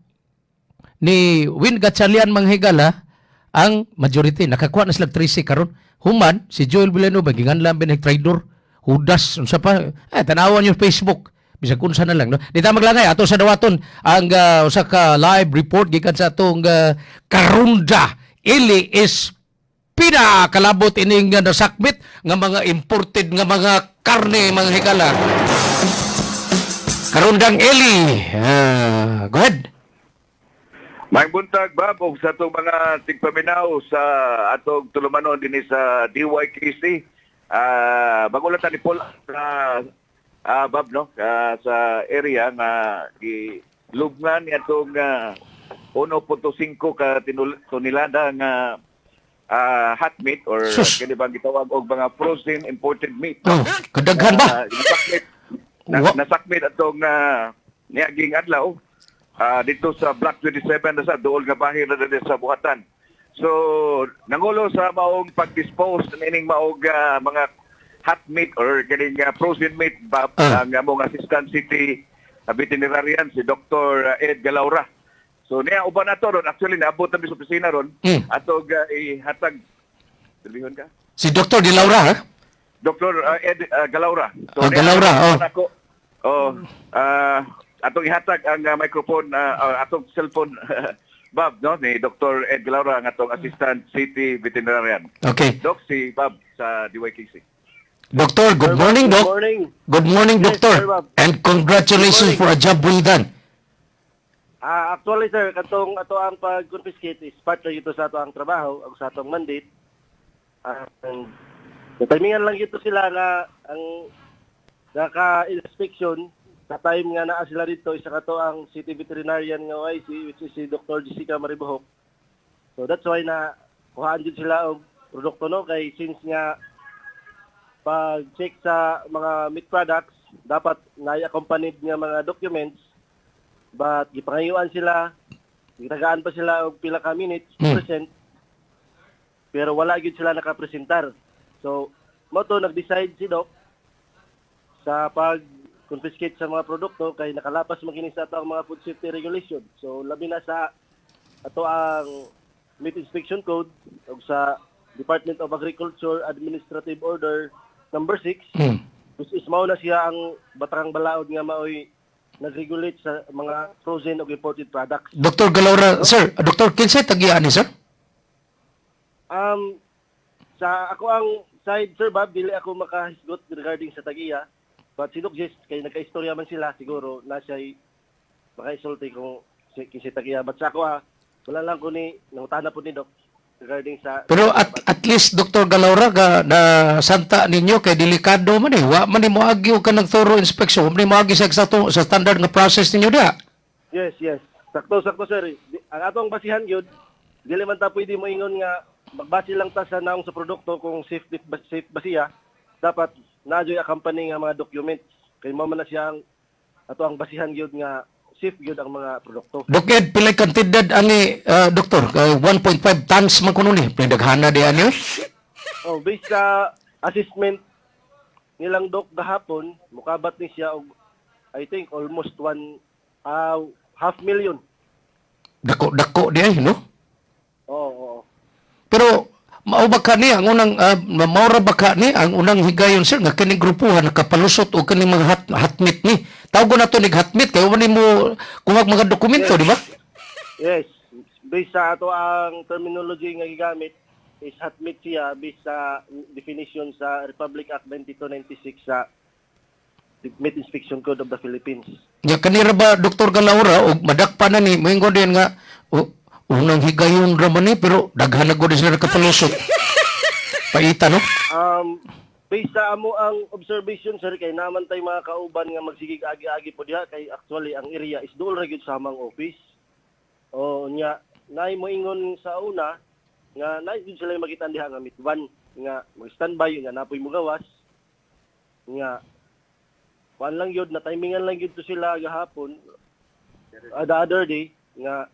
ni Win Gatchalian, manghigala, ang majority. Nakakuha na sila 13 karon. Human, si Joel Villanueva, ginganlan bin traidor, Judas, unsa pa, eh, tanawan yung Facebook. Bisag unsa na lang, no? Di ta maglangay, ato sa dawaton ang usa ka live report gikan sa atong Karunda Ili is pinakalabot ining nasakmit nga mga imported nga mga karne, mga higala. Karundang Eli, go ahead.
Maayong buntag, Bob, ug sa atong mga tigpaminaw sa atong tulumanon dinhi sa DYKC. Bago lang ta ni Paul sa Bob, no, sa area nga gilubngan ni atong 1.5 ka tonelada nga hot meat or
Sus.
kini bang gitawag og mga frozen imported meat.
Oh, kadaghan ba?
Nasakmit, nasakmit atong niaging adlaw dito sa Block 27 na sa duol nga bahin na dito sa buhatan. So, nangulo sa maong pag-dispose nining maong mga hot meat or kining frozen meat ba, ang among assistant city veterinarian, si Dr. Ed Galaura. So niya uban nato ron, actually naabot na mi sa opisina ron atog ihatag. Sabihin ka?
Si Dr. De Laura, ha?
Dr. Ed Galaura. So,
Ah, Galaura, oh.
Ako, oh, atong ihatag ang microphone, atong cellphone, Bob, no, ni Dr. Ed Galaura, ang atong assistant city veterinarian.
Okay.
Doc, si Bob sa DYKC.
Doctor, good morning,
Good
Doc.
morning.
Good morning,
Yes,
Doctor.
Sir Bob.
And congratulations for a job well done.
Actually, sir, katong ato ang pag-confiscate is part na ito sa ato ang trabaho, ang sa atong mandate. And timingan lang ito sila na ang naka-inspection sa time nga naa sila dito, isa kato ang city veterinarian nga OIC, which is si Dr. Jessica Maribohok. So that's why na kuhaan din sila og produkto, no, kay since nga pag-check sa mga meat products dapat na accompanied nga mga documents, but gipangayuan sila, gitagaan pa sila og pila ka minutes present, pero wala gyud sila nakapresentar. So mo to nag-decide si Doc sa pag confiscate sa mga produkto kay nakalapas man kini sa ato ang mga food safety regulation. So labi na sa ato ang Meat Inspection Code ug sa Department of Agriculture Administrative Order number 6, which is mao na siya ang batakang balaod nga maoy nag-regulate sa mga frozen ug imported products.
Dr. Galaura, sir, Dr. Kinsay tagian ni sir?
Sa ako ang side, Sir Bob, dili ako makahisgot regarding sa tagiya. But si Doc Jess, kay nagka-istorya man sila, siguro na siya makaisulti kung si, kinsay tagiya. But sa ako wala lang ko ni nangutana po ni Doc regarding sa
Pero at least, Dr. Galaura, ga, na santa ninyo kay delikado man eh. Wa man ni moagi og kanang thorough inspection. Wa man ni moagi sa standard nga process ninyo diha.
Yes. Sakto, sakto, sir. Ang atong basihan gyud, dili man ta pwede moingon nga magbase lang ta sa naong sa produkto kung safe ba siya. Dapat naa juy accompany nga mga documents kay mao man na siya ang ato ang basihan gyud nga safe gyud ang mga produkto.
Doc Ed, pilay kantidad ani, doktor? 1.5 tons man kuno ni. Pilay daghana di ani.
Oh, based sa assessment nilang doc gahapon, mukabat ni siya og I think almost one half million.
Dako dako di ay, no?
Oo.
Pero mao ba ka ni ang unang maura ba ka ni ang unang higayon, sir, nga kining grupuhan nakapalusot og kining mga hot meat ni? Tawgon nato nig hot meat kay wa ni mo kuhag mga dokumento, di ba?
Yes.
Based sa ato ang terminology nga gigamit is hot meat siya based sa definition sa Republic Act 9296 sa Meat Inspection Code of the Philippines.
Nya kanira ba, Dr. Galaura, og madakpa na ni moingon din nga o, unang higayon ra man ni, pero daghan na gud sila nakapalusot. Paita, no?
Based sa amo ang observation, sir, kay naman tay mga kauban nga magsigig agi-agi po diha kay actually ang area is dool ra gyud sa amang office. O nya naay moingon sa una nga naay gyud sila makita diha nga meat van nga mag-standby nga napoy mugawas nga kuan lang yun na timingan lang yun to sila gahapon, the other day nga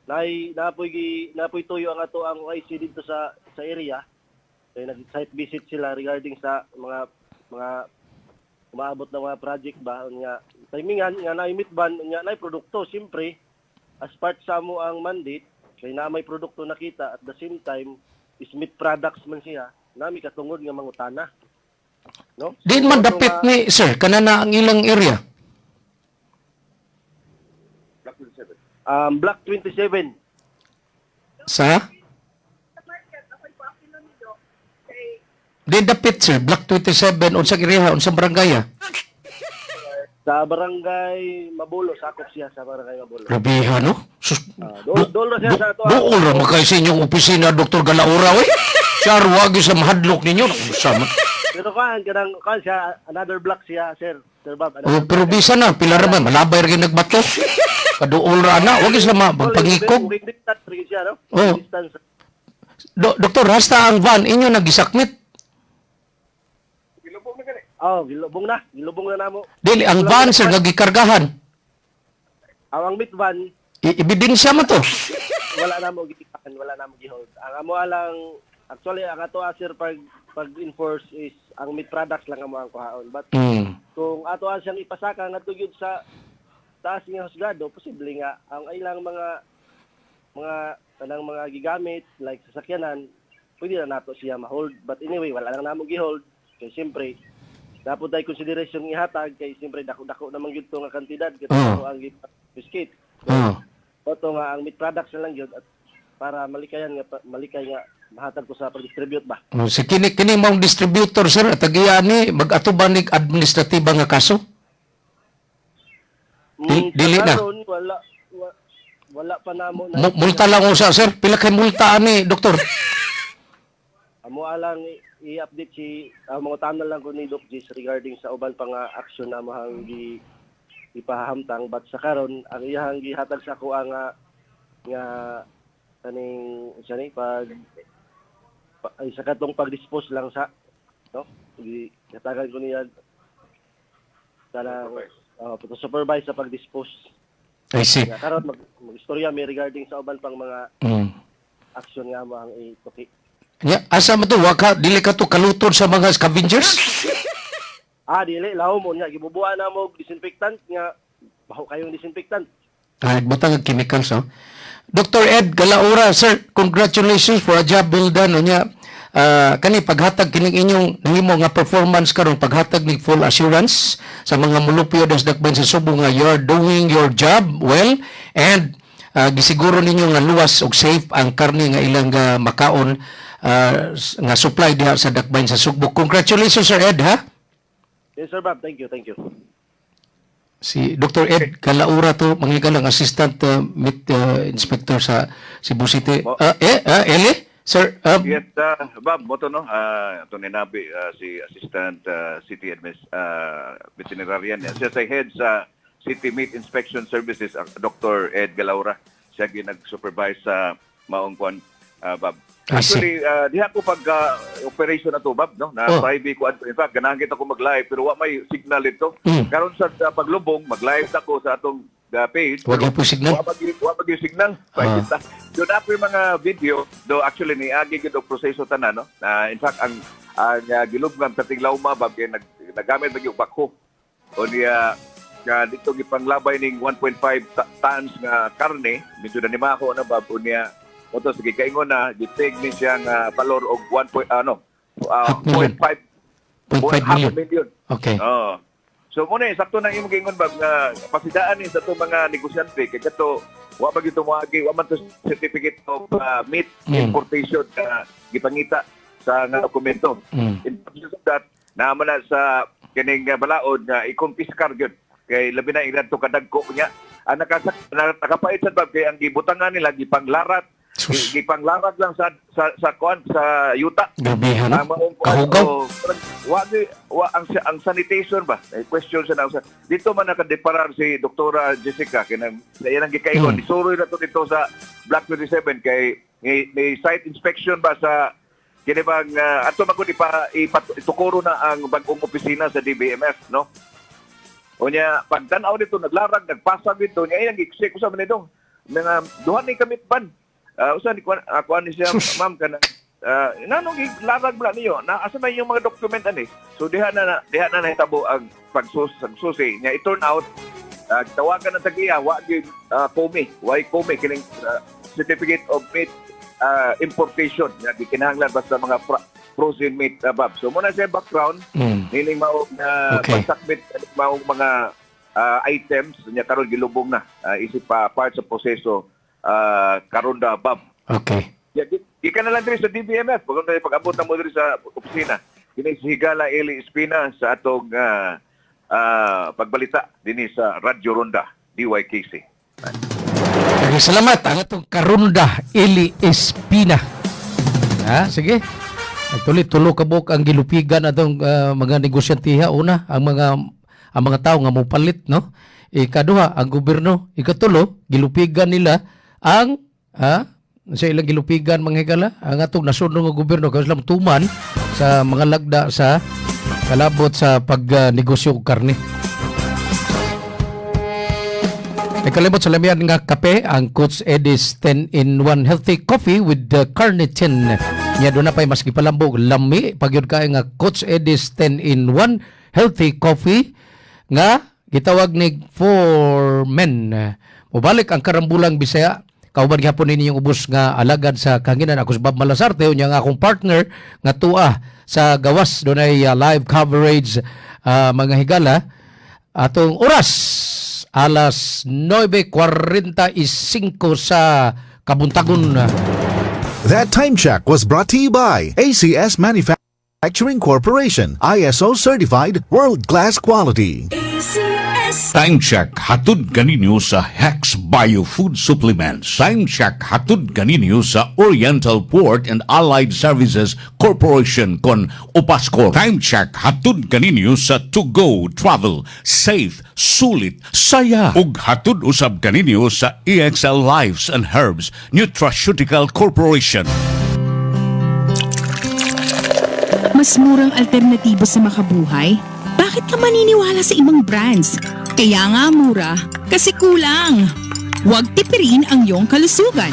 naay napoy tuyo ang ato ang OIC dito sa area kay nag site visit sila regarding sa mga umaabot na mga project ba nga timingan nga naay meat van nga naay produkto. Siyempre, as part sa amo ang mandate kay na may produkto nakita, at the same time is meat products man siya, nami katungod nga mangutana, no?
Din man
So,
dapit ni sir kanana ang ilang area.
Block 27.
Sa? Di dapit, sir, Block 27, unsang area, unsang barangay, ah?
Sa Barangay Mabolo, sakop siya sa Barangay Mabolo.
Grabe ha, no? Sus,
Dool, dool ra siya sa ato.
Duol ra makay sa inyong opisina, Dr. Galaura, we. Sir, wag sa mahadlok ninyo. Sama.
Pero kuan kanang kuan siya, another block siya, sir. Sir Bob.
Oh, pero bisa na, pila ra man, malabay ra gyud nagbato. Kaduol ra na, wag sila magpangikog.
Walking distance rin siya, no?
Oh.
Distance.
Doktor, hasta ang van inyo nagisakmit.
Oh, gilubong na. Gilubong na namo.
Dili ang van, sir, nga gikargahan.
Ang meat van,
Ebidensya mo to.
Wala na mo gikan, wala na mo gihold. Ang amo lang actually ang ato, sir, pag enforce is ang meat products lang amo ang kuhaon. But kung ato ang siyang ipasaka ngadto gyud sa taas nga husgado, posible nga ang ilang mga kanang mga gigamit like sasakyanan, pwede na nato siya ma-hold. But anyway, wala lang namo gihold kay siyempre dapat ay consideration ihatag kay siyempre dako-dako naman gyud to nga kantidad kay ang biscuit. Oto nga ang meat products na lang gyud at para malikayan nga malikay nga mahatag ko sa pag-distribute ba.
Oh, si kini kini maong distributor, sir, at tagiya ni mag-atuban ni administratiba nga kaso? Dili
Sa
na.
karon, wala wala pa namo na.
Multa lang usa, sir. Pila kay multa ani, doktor?
Amo alang i-update si mga tanong lang ko ni Doc Gis regarding sa uban pa nga action na among gi ipahamtang, but sa karon ang iyahang gihatag sa ako ang nga nga kaning siya ni pag ay sa katong pag-dispose lang sa, no, gihatagan ko niya kanang supervise sa pag-dispose.
I see.
Nga karon mag-istorya mi regarding sa uban pang mga action nga mo ang ituki.
Ya, asa mo to waka dili ka to kalutod sa mga scavengers?
Ah, dili lahom mo nga gibubuan na mo disinfectant nga baho kayong disinfectant.
Ay, butang ang chemicals, no? Dr. Ed Galaura, sir, congratulations for a job well done. Unya, kani paghatag kining inyong nahimo nga performance karon, paghatag ni full assurance sa mga mulupyo das Dakbayan sa Sugbo nga you're doing your job well and gisiguro ninyo nga luwas ug safe ang karne nga ilang makaon nga supply diha sa Dakbayan sa Sugbo. Congratulations, Sir Ed, ha?
Yes, Sir Bob, thank you, thank you.
Si Dr. Ed Galaura to, mga galang assistant meat inspector sa Cebu City. Eli? Sir,
Yes, Bob, mo to, no? Ito ni Nabi, si Assistant City Veterinarian. Siya sa head sa City Meat Inspection Services, Dr. Ed Galaura. Siya gyud nag-supervise sa maong kwan, Bob.
I see.
Actually, diha ko pag operation na to, Bob, no? Na private ko adto. In fact, ganahan kita ko mag-live pero wa may signal ito. Karon sa paglubong, mag-live ako sa atong page.
Wa gyud po signal?
Wa pa gyud signal. Pa Do na po yung mga video do actually ni agi gyud og proseso tanan, no. Na in fact ang gilubngan perting Lauma, Bob, kay naggamit ba gyud backhoe. O niya nga dito gipanglabay ning 1.5 tons nga karne, medyo na nimako na, Bob, unya moto sige kaingon na gipeg ni siya nga valor og 1 point, ano
Half million.
0.5
0.5
half
million.
million.
Okay.
Oo.
So muna sakto nang imong giingon, Bab, nga pasidaan ni sa atong mga negosyante kay kato wa ba gyud moagi, wa man to certificate of meat importation na gipangita sa nga dokumento. In terms of that, naman na sa kining balaod nga i-confiscar gyud kay labi na ilan to kadagko niya. Ang nakapait sa, Bab, kay ang gibutangan nila gipanglarat, gipanglarag lang sa kuan, sa yuta.
Grabe, no?
Ang maong kuan,
Kahugaw.
oh, parang wa ang sanitation ba? May question sa na dito man nakadeparar si Doktora Jessica kinang sa iyang gikaingon, isuroy na to dito sa Block 27 kay may site inspection ba sa kini bang ato magud ipa, itukuro na ang bag-ong opisina sa DBMF, no? Unya pagtan-aw dito, naglarag, nagpasag dito niya, iyang gi-check usa man nito mga duha ni kamit ban. Usa ni kuan, kuan ni siya, ma'am, kana nanong gilarag bala niyo na, asa man yung mga document ani? So diha na nahitabo ang pagsusi niya. It turn out, tawagan ng tagiya, wa gyud COMI, way COMI kining certificate of meat importation nga gikinahanglan basta mga frozen meat, Bob. So muna siya background nining mao na pagsakmit kaning maong mga items nya karon gilubong na, isip pa part sa proseso karon da, Bob. Yeah, gikan na lang diri sa DBMF. Pag pag-abot na mo diri sa opisina. Kini si Higala Eli Espina sa atong pagbalita dinhi sa Radyo Ronda DYKC.
Okay, salamat ang atong karunda Eli Espina. Ha, sige. Actually, tulo ka buok ang gilupigan atong mga negosyantiha. Una, ang mga tao nga mopalit, no? Ikaduha, ang gobyerno. Ikatulo, gilupigan nila ang sa ilang gilupigan, mga higala, ang atong nasunod nga gobyerno kay sila tuman sa mga lagda sa kalabot sa pagnegosyo og karne. Ikalimot sa lamian nga kape, ang Coach Eddie's 10 in 1 Healthy Coffee with the Carnitine. Nya doon na pa'y mas gipalambog lami pagyud kayo nga Coach Eddie's 10 in 1 Healthy Coffee nga gitawag ni for men. Mubalik ang karambulang Bisaya. Kauban gihapon ninyo yung ubos nga alagad sa kahanginan. Ako si Bob Malasarte, unya nga akong partner nga tua sa gawas dunay live coverage, mga higala. Atong oras alas 9:45 sa kabuntagon.
That time check was brought to you by ACS Manufacturing Corporation, ISO certified world-class quality.
ACS.
Time check hatod kaninyo sa Hex Biofood Supplements. Time check hatod kaninyo sa Oriental Port and Allied Services Corporation kon Upascor. Time check hatod kaninyo sa To Go Travel, safe, sulit, saya. Ug hatod usab kaninyo sa EXL Lives and Herbs Nutraceutical Corporation.
Mas murang alternatibo sa Makabuhay? Bakit ka maniniwala sa ibang brands? Kaya nga mura, kasi kulang. Huwag tipirin ang iyong kalusugan.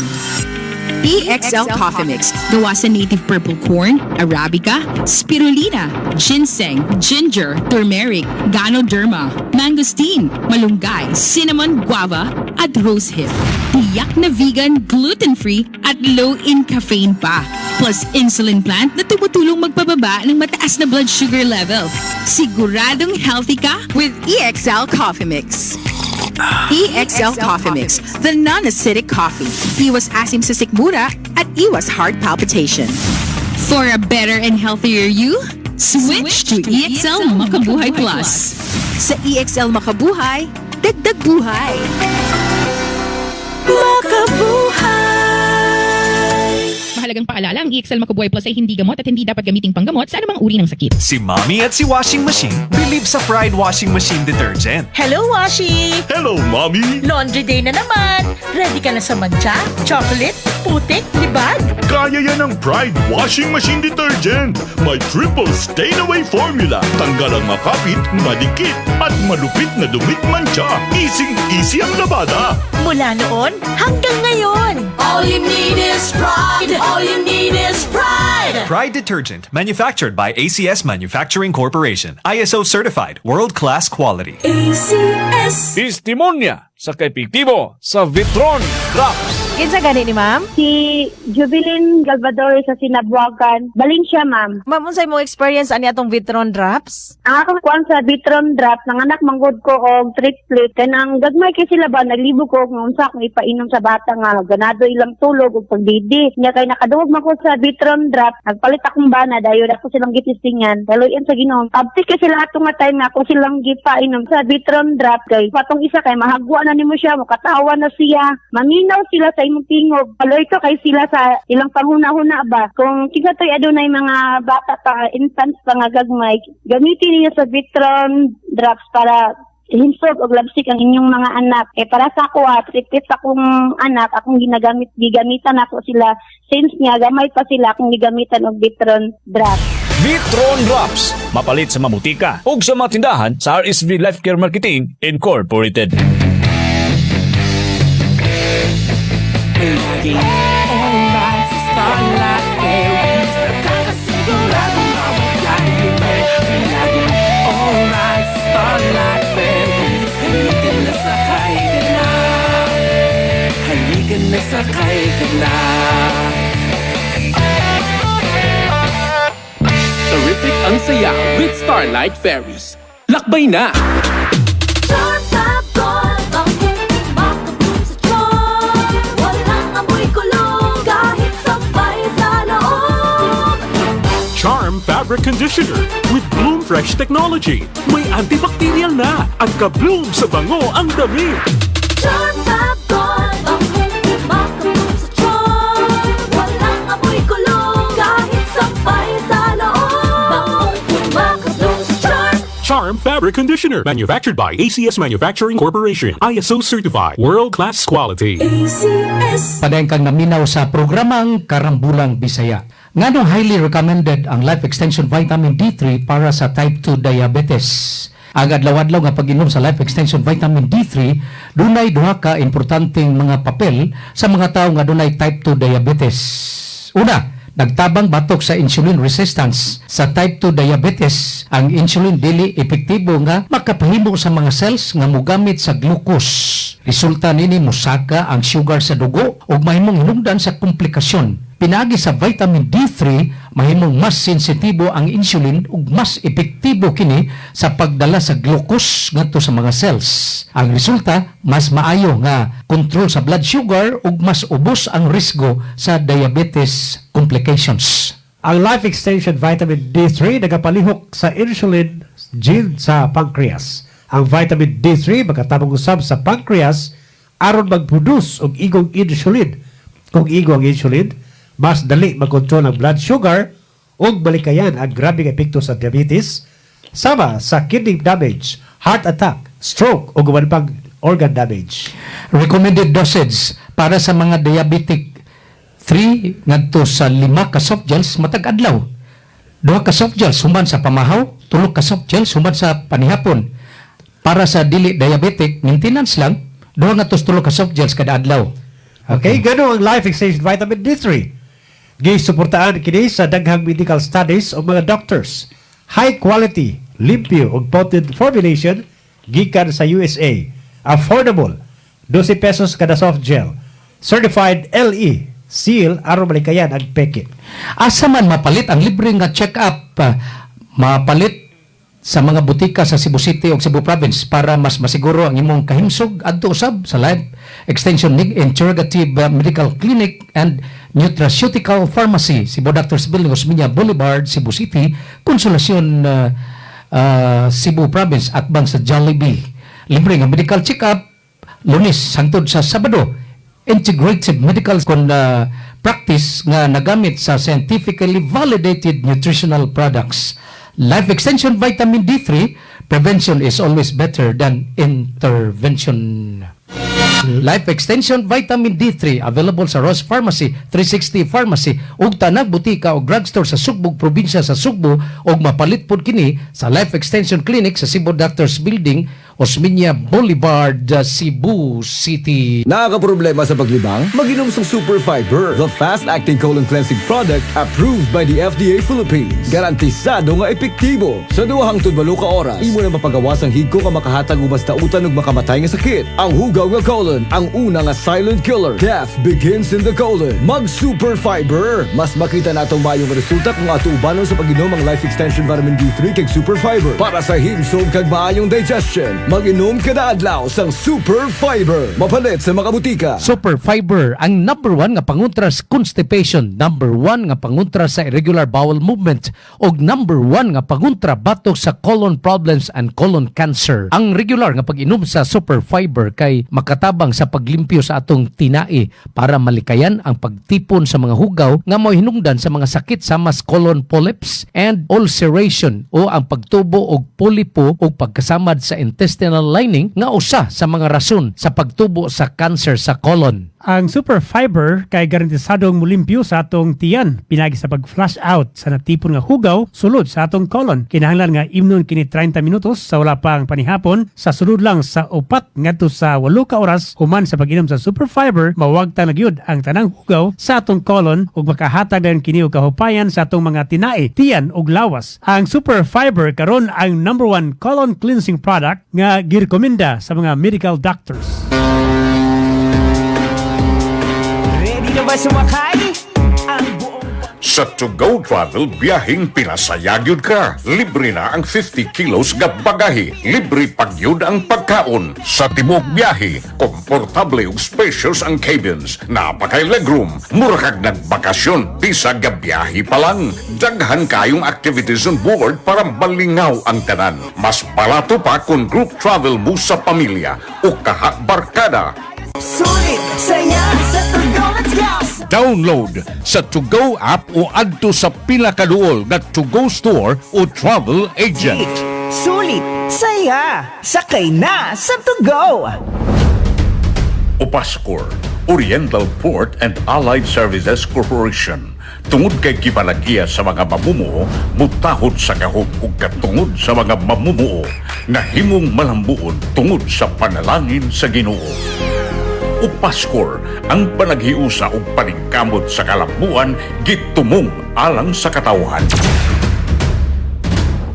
EXL Coffee Mix. Gawa sa native purple corn, Arabica, spirulina, ginseng, ginger, turmeric, ganoderma, mangosteen, malunggay, cinnamon, guava, at rosehip. Tiyak na vegan, gluten-free, at low in caffeine pa. Plus insulin plant na tumutulong magpababa ng mataas na blood sugar level. Siguradong healthy ka with EXL Coffee Mix. EXL Coffee Mix, the non-acidic coffee. Iwas asim sa sikmura at iwas heart palpitation. For a better and healthier you, switch to EXL Makabuhay Plus.
Sa EXL Makabuhay, dagdag buhay.
Makabuhay.
Mahalagang paalala, ang EXL Makabuhay Plus ay hindi gamot at hindi dapat gamiting panggamot sa anumang uri ng sakit.
Si Mommy at si Washing Machine believe sa Pride Washing Machine Detergent.
Hello, Washi!
Hello, Mommy!
Laundry day na naman! Ready ka na sa mantsa, chocolate, putik, libag?
Kaya yan ng Pride Washing Machine Detergent. May triple stain-away formula. Tanggal ang makapit, madikit, at malupit na dumit mantsa. Easy-easy ang labada.
Mula noon hanggang ngayon!
All you need is pride. All you need is pride.
Pride Detergent, manufactured by ACS Manufacturing Corporation. ISO certified, world-class quality.
ACS.
Testimonya sa kaepektibo sa Vitron Drops.
Kinsa gani ni, ma'am?
Si Jubilin Galvador sa Sinabuagan. Valencia, ma'am.
Ma'am, unsay mo experience ani atong Vitron Drops?
Ang akong kuan sa Vitron Drop, nanganak manggod ko og triplet. Kanang gagmay kay sila ba, naglibog ko kung unsa akong ipainom sa bata nga ganado ilang tulog ug pagdidi. Nya kay nakadungog man ko sa Vitron Drop, nagpalit akong bana dayon ako silang gitistingan. Daluyan sa Ginoo. Abti kay sila ato nga time nga ako silang gipainom sa Vitron Drop kay patong isa kay mahagwa na nimo siya, mukatawa na siya. Maminaw sila sa imong tingog. Alerto kay sila sa ilang panghuna-huna ba. Kung kinsa to'y adunay mga bata pa, infants pa nga gagmay, gamitin niyo sa Vitron Drops para hinsog og labsik ang inyong mga anak. Eh para sa ako ah, triplet akong anak, akong ginagamit, gigamitan ako sila since nga gamay pa sila akong gigamitan og Vitron Drops.
Vitron Drops. Mapalit sa mamutika ug sa mga tindahan sa RSV Life Care Marketing Incorporated.
Laging alright sa Starlight Ferries. Nakakasiguradong mawagay. Laging alright sa Starlight Ferries. Halika na, sakay ka na. Halika na, sakay ka na.
Terrific ang saya with Starlight Ferries. Lakbay na!
Charm Fabcon, bangong kumakabog sa charm. Walang amoy kulog kahit sampay sa loob.
Charm Fabric Conditioner with Bloom Fresh Technology. May antibacterial na at ka-bloom sa bango ang damit.
Charm Fabcon, bangong kumakabog sa charm. Walang amoy kulog kahit sampay sa loob. Bangong kumakabog sa charm.
Charm Fabric Conditioner. Manufactured by ACS Manufacturing Corporation. ISO Certified. World-class quality.
ACS.
Padayon kang naminaw sa programang Karambulang Bisaya. Nganong highly recommended ang Life Extension Vitamin D3 para sa type 2 diabetes? Ang adlaw-adlaw nga pag-inom sa Life Extension Vitamin D3 dunay duha ka importanteng mga papel sa mga tawo nga dunay type 2 diabetes. Una, nagtabang batok sa insulin resistance. Sa type 2 diabetes, ang insulin dili epektibo nga makapahimo sa mga cells nga mogamit sa glucose. Resulta nini, musaka ang sugar sa dugo ug mahimong hinungdan sa komplikasyon. Pinaagi sa vitamin D3, mahimong mas sensitibo ang insulin ug mas epektibo kini sa pagdala sa glucose ngadto sa mga cells. Ang resulta, mas maayo nga kontrol sa blood sugar ug mas ubos ang risgo sa diabetes complications.
Ang Life Extension Vitamin D3 nagapalihok sa insulin gene sa pancreas. Ang vitamin D3 makatabang usab sa pancreas aron mag-produce og igong insulin. Kung igo ang insulin, mas dali makontrol ang blood sugar ug malikayan ang grabeng epekto sa diabetes sama sa kidney damage, heart attack, stroke ug uban pang organ damage.
Recommended dosage para sa mga diabetic, 3 ngadto sa 5 ka soft gels matag adlaw. 2 ka soft gels human sa pamahaw, 3 ka soft gels human sa panihapon. Para sa dili diabetic, maintenance lang, 2 ngadto sa 3 ka soft gels kada adlaw.
Okay, gano ang Life Extension Vitamin D3. Gisuportaan kini sa daghang medical studies o mga doctors. High quality, limpyo ug potent formulation gikan sa USA. Affordable, 12 pesos kada soft gel. Certified LE seal aron malikayan ang peke.
Asa man mapalit ang libre nga check-up? Mapalit sa mga butika sa Cebu City o Cebu Province. Para mas masiguro ang imong kahimsog, adto usab sa Life Extension Integrative Medical Clinic and Nutraceutical Pharmacy, Cebu Doctors Building, Osmeña Boulevard, Cebu City, Consolacion, Cebu Province, atbang sa Jollibee. Libre nga medical check-up Lunes hangtod sa Sabado. Integrated medical kon practice nga nagamit sa scientifically validated nutritional products. Life Extension Vitamin D3, prevention is always better than intervention. Life Extension Vitamin D3 available sa Rose Pharmacy, 360 Pharmacy ug tanang butika o drugstore sa Sugbog, probinsya sa Sugbo, ug mapalit pod kini sa Life Extension Clinic sa Cebu Doctors Building. Osmeña Boulevard, Cebu City.
Nakakaproblema sa paglibang? Mag-inom sa Super Fiber, the fast-acting colon cleansing product approved by the FDA Philippines. Garantisado nga epektibo. Sa 2 hangtod 8 ka oras, imo na mapagawas ang higko nga makahatag og mas dautan ug makamatay nga sakit. Ang hugaw nga colon, ang una nga silent killer. Death begins in the colon. Mag Super Fiber. Mas makita natong maayong resulta kung ato ubanon sa pag-inom ang Life Extension Vitamin D3 kag Super Fiber. Para sa himsog kag maayong digestion, mag-inom kada adlaw sang Super Fiber. Mapalit sa mga butika.
Super Fiber ang number one nga pangontra sa constipation, number one nga pangontra sa irregular bowel movement, ug number one nga pangontra batok sa colon problems and colon cancer. Ang regular nga pag-inom sa Super Fiber kay makatabang sa paglimpyo sa atong tinai para malikayan ang pagtipon sa mga hugaw nga mo'y hinungdan sa mga sakit sama sa colon polyps and ulceration o ang pagtubo og polipo o pagkasamad sa intestinal lining nga usa sa mga rason sa pagtubo sa cancer sa colon.
Ang super fiber kay garantisadong mulimpyo sa atong tiyan pinagi sa pag-flush out sa natipon nga hugaw sulod sa atong colon. Kinahanglan nga imnon kini 30 minutos sa wala pa ang panihapon sa sulod lang sa 4 ngadto sa 8 ka oras human sa pag-inom sa super fiber, mawagtang na gyud ang tanang hugaw sa atong colon ug makahatag dayon kini og kahupayan sa atong mga tinai, tiyan ug lawas. Ang super fiber karon ang number one colon cleansing product nga girekomenda sa mga medical doctors.
Ready na ba sumakay? Ang buong
Sa To Go Travel, biyaheng pinasaya gyud ka. Libre na ang 50 kilos nga bagahe. Libre pagyud ang pagkaon. Sa tibuok biyahe, komportable ug spacious ang cabins. Napakay legroom. Mura kag nagbakasyon, bisag ga biyahe pa lang. Daghan kayong activities on board para malingaw ang tanan. Mas barato pa kung group travel mo sa pamilya o kaha barkada.
Sulit, saya sa To Go, let's go!
Download sa To Go app o adto sa pila ka duol nga To Go store o travel agent.
Sulit, saya, sakay na sa To Go!
Upascor, Oriental Port and Allied Services Corporation. Tungod kay gipalagiya sa mga mamumuo, mutahod sa gahom ug katungod sa mga mamumuo, nahimong malambuon tungod sa panalangin sa Ginoo. Upascor, ang panaghiusa ug paningkamot sa kalambuan gitumong alang sa katawhan.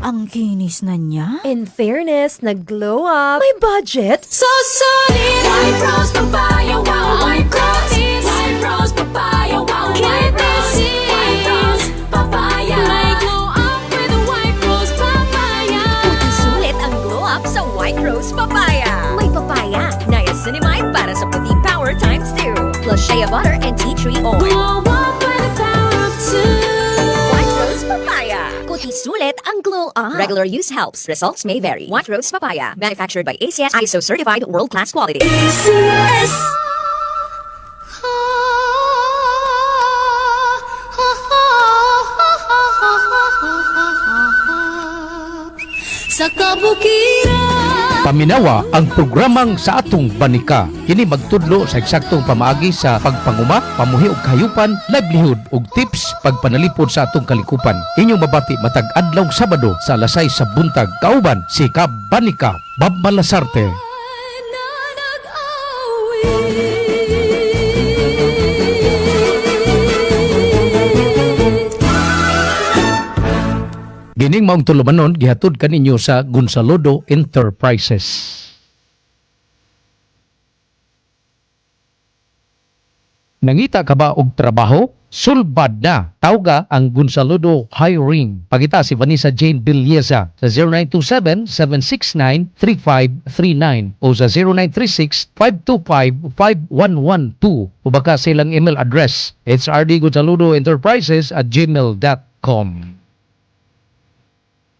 Ang kinis na niya.
In fairness, nag-glow up. May budget. So solid! White Rose Papaya, wow, White Rose. White Rose Papaya, wow, White Rose. White Rose Papaya. May glow up with a White Rose Papaya.
Sulit ang glow up sa White Rose Papaya. May papaya, niacinamide para sa puti power times 2, plus shea butter and tea tree oil.
Glow up with the power of two.
White Rose Papaya. Kuti sulit ang glow up. Regular use helps. Results may vary. White Rose Papaya. Manufactured by ACS ISO certified world-class quality.
ACS. Sa kabukiran.
Paminawa ang programang Sa Atong Banika. Kini magtudlo sa eksaktong pamaagi sa pagpanguma, pamuhi og kahayupan, livelihood ug tips pagpanalipod sa atong kalikupan. Inyong mabati matag adlaw Sabado sa alas 6 sa buntag. Kauban si Kabanika Bob Malasarte.
Na nag-awit.
Gining maong tulumanon gihatod kaninyo sa Gonzalodo Enterprises. Nangita ka ba og trabaho? Sulbad na. Tawga ang Gonzalodo Hiring. Pangita si Vanessa Jane Villeza sa 0927-769-3539 o sa 0936-525-5112 o baka sa ilang email address hrdgonzalodoenterprises@gmail.com.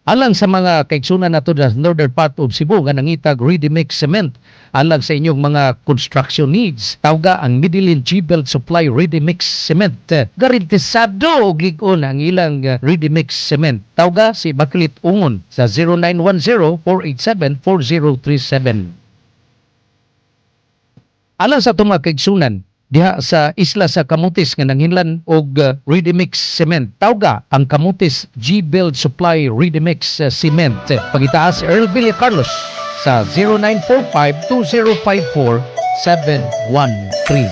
Alang sa mga kaigsunan nato sa northern part of Cebu nga nangitag ready mix cement alang sa inyong mga construction needs. Tawga ang Medellin G-Belt Supply Ready Mix Cement. Garantisado og lig-on ang ilang ready mix cement. Tawga si Bakilit Ungon sa 0910-487-4037. Alang sa atong mga kaigsunan diha sa isla sa Camotes nga nanghinlan og ready mix cement. Tawga ang Camotes G-Build Supply Ready Mix Cement. Pangitaas Earl Villa Carlos sa sa 0945 2054 713.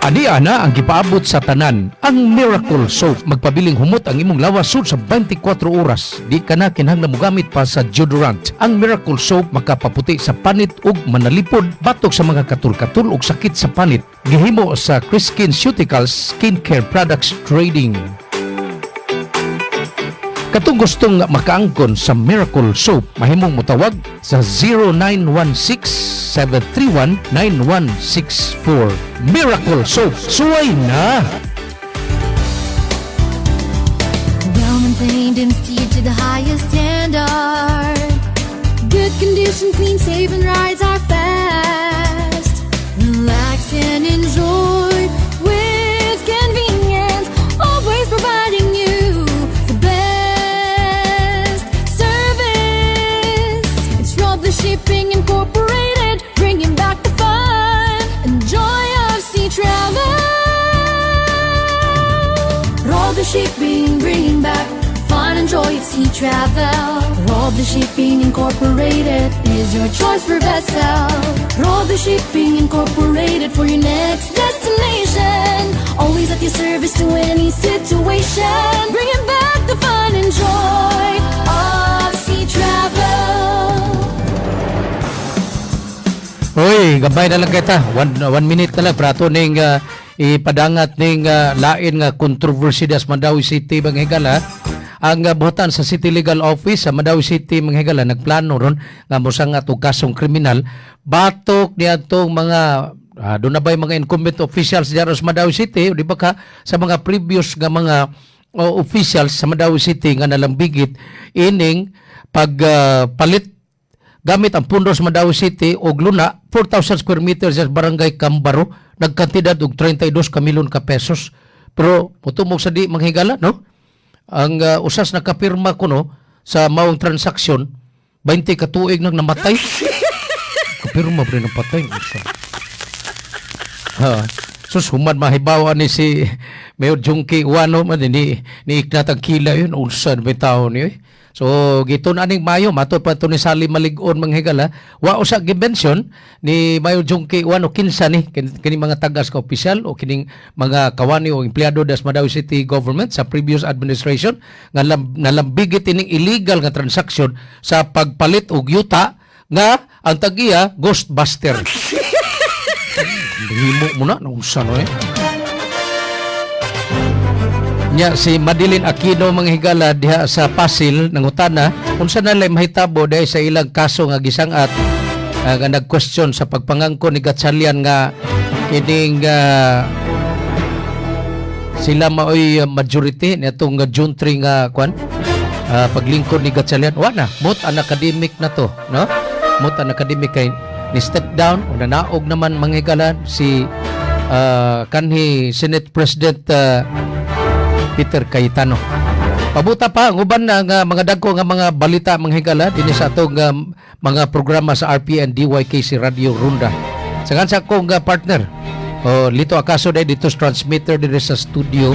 Ani ana ang gipaabot sa tanan ang Miracle Soap. Magpabiling humot ang imong lawas sud sa 24 oras. Di ka na kinahanglan mogamit pa sa deodorant. Ang Miracle Soap makapaputi sa panit ug manalipod batok sa mga katul-katul ug sakit sa panit. Gihimo sa Chris Skinceuticals Skincare Products Trading. Katong gustong makaangkon sa Miracle Soap, mahimong motawag sa 0916-731-9164. Miracle Soap, suway na!
Well maintained and steered to the highest standard. Good condition, clean, safe, and rides are fast. Relax and enjoy with convenience. Always providing you the best service. It's Roble Shipping Incorporated, bringing back the fun and joy of sea travel. Roble Shipping, bringing back fun and joy of sea travel. Roble Shipping Incorporated is your choice for vessel. Roble Shipping Incorporated for your next destination. Always at your service to any situation. Bringing back the fun and joy of sea travel.
Uy, gabay na lang kita. 1 minute na lang. Prato ning ipadangat ning lain nga controversy das Mandaue City, mga higala. Ang buhatan sa City Legal Office sa Mandaue City, mga higala, nagplano ron nga mosangat og kasong kriminal batok niadtong mga doon na ba'y mga incumbent officials diyan sa Mandaue City o di ba ka sa mga previous nga mga officials sa Mandaue City nga nalambigit ining pagpalit gamit ang pundo sa Mandaue City og luna 4,000 square meters sa Barangay Cambaro, nagkantidad og 32 ka milyon ka pesos. Pero mutumog sa di, manghigala, no, ang usas nakapirma kuno sa maong transaksyon, 20 ka tuig nang namatay, kapirma pa rin ang patay usa ha. Sus, human mahibaw ni si Mayor Jonkie Ouano man ni iknat ang kila yun, unsa may tao niyo eh. So giton aning mayo matod pa to ni Sally Maligon, manghigala, wa usa gi-mention ni Mayor Jonkie Ouano kinsa ni kini mga tagas ka opisyal o kining mga kawani o empleyado das Mandaue City Government sa previous administration nga nalambigit ining illegal nga transaction sa pagpalit og yuta nga ang tagiya Ghostbuster. Himo mo na, unsa no eh. Nya si Madeline Aquino, mga higala, diha sa Pasil nangutana unsa na lay mahitabo dahil sa ilang kaso nga gisangat nga nag-question sa pagpangangko ni Gatchalian nga kining sila maoy majority niadtong June 3 nga kwan paglingkod ni Gatchalian. Wa na mot an academic na to, no, mot an academic kay ni step down o nanaog naman, mga higala, si kanhi Senate President Peter Cayetano. Pabuta pa ang uban na nga mga dagko nga mga balita, mga higala, dinhi sa atong mga programa sa RPN DYKC Radio Ronda. Sa sa akong partner, oh, Lito Acaso dahil dito sa transmitter dito sa studio,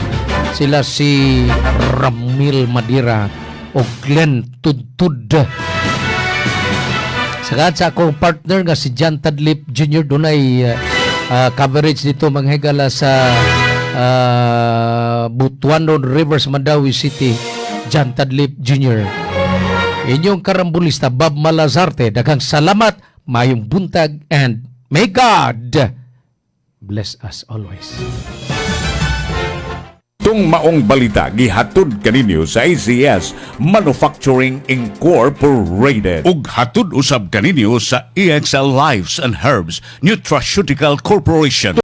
sila si Ramil Madira o Glenn Tudtud. Sa sa akong partner nga si John Tadlip Jr., dunay coverage dito, mga higala, sa Butuanon River sa Mandaue City, John Tadlip Jr. Inyong karambulista Bob Malazarte, daghang salamat, mayong buntag and may God bless us always.
Tung maong balita gihatod kaninyo sa ACS Manufacturing Incorporated. Ug hatod usab kaninyo sa EXL Lives and Herbs Nutraceutical Corporation.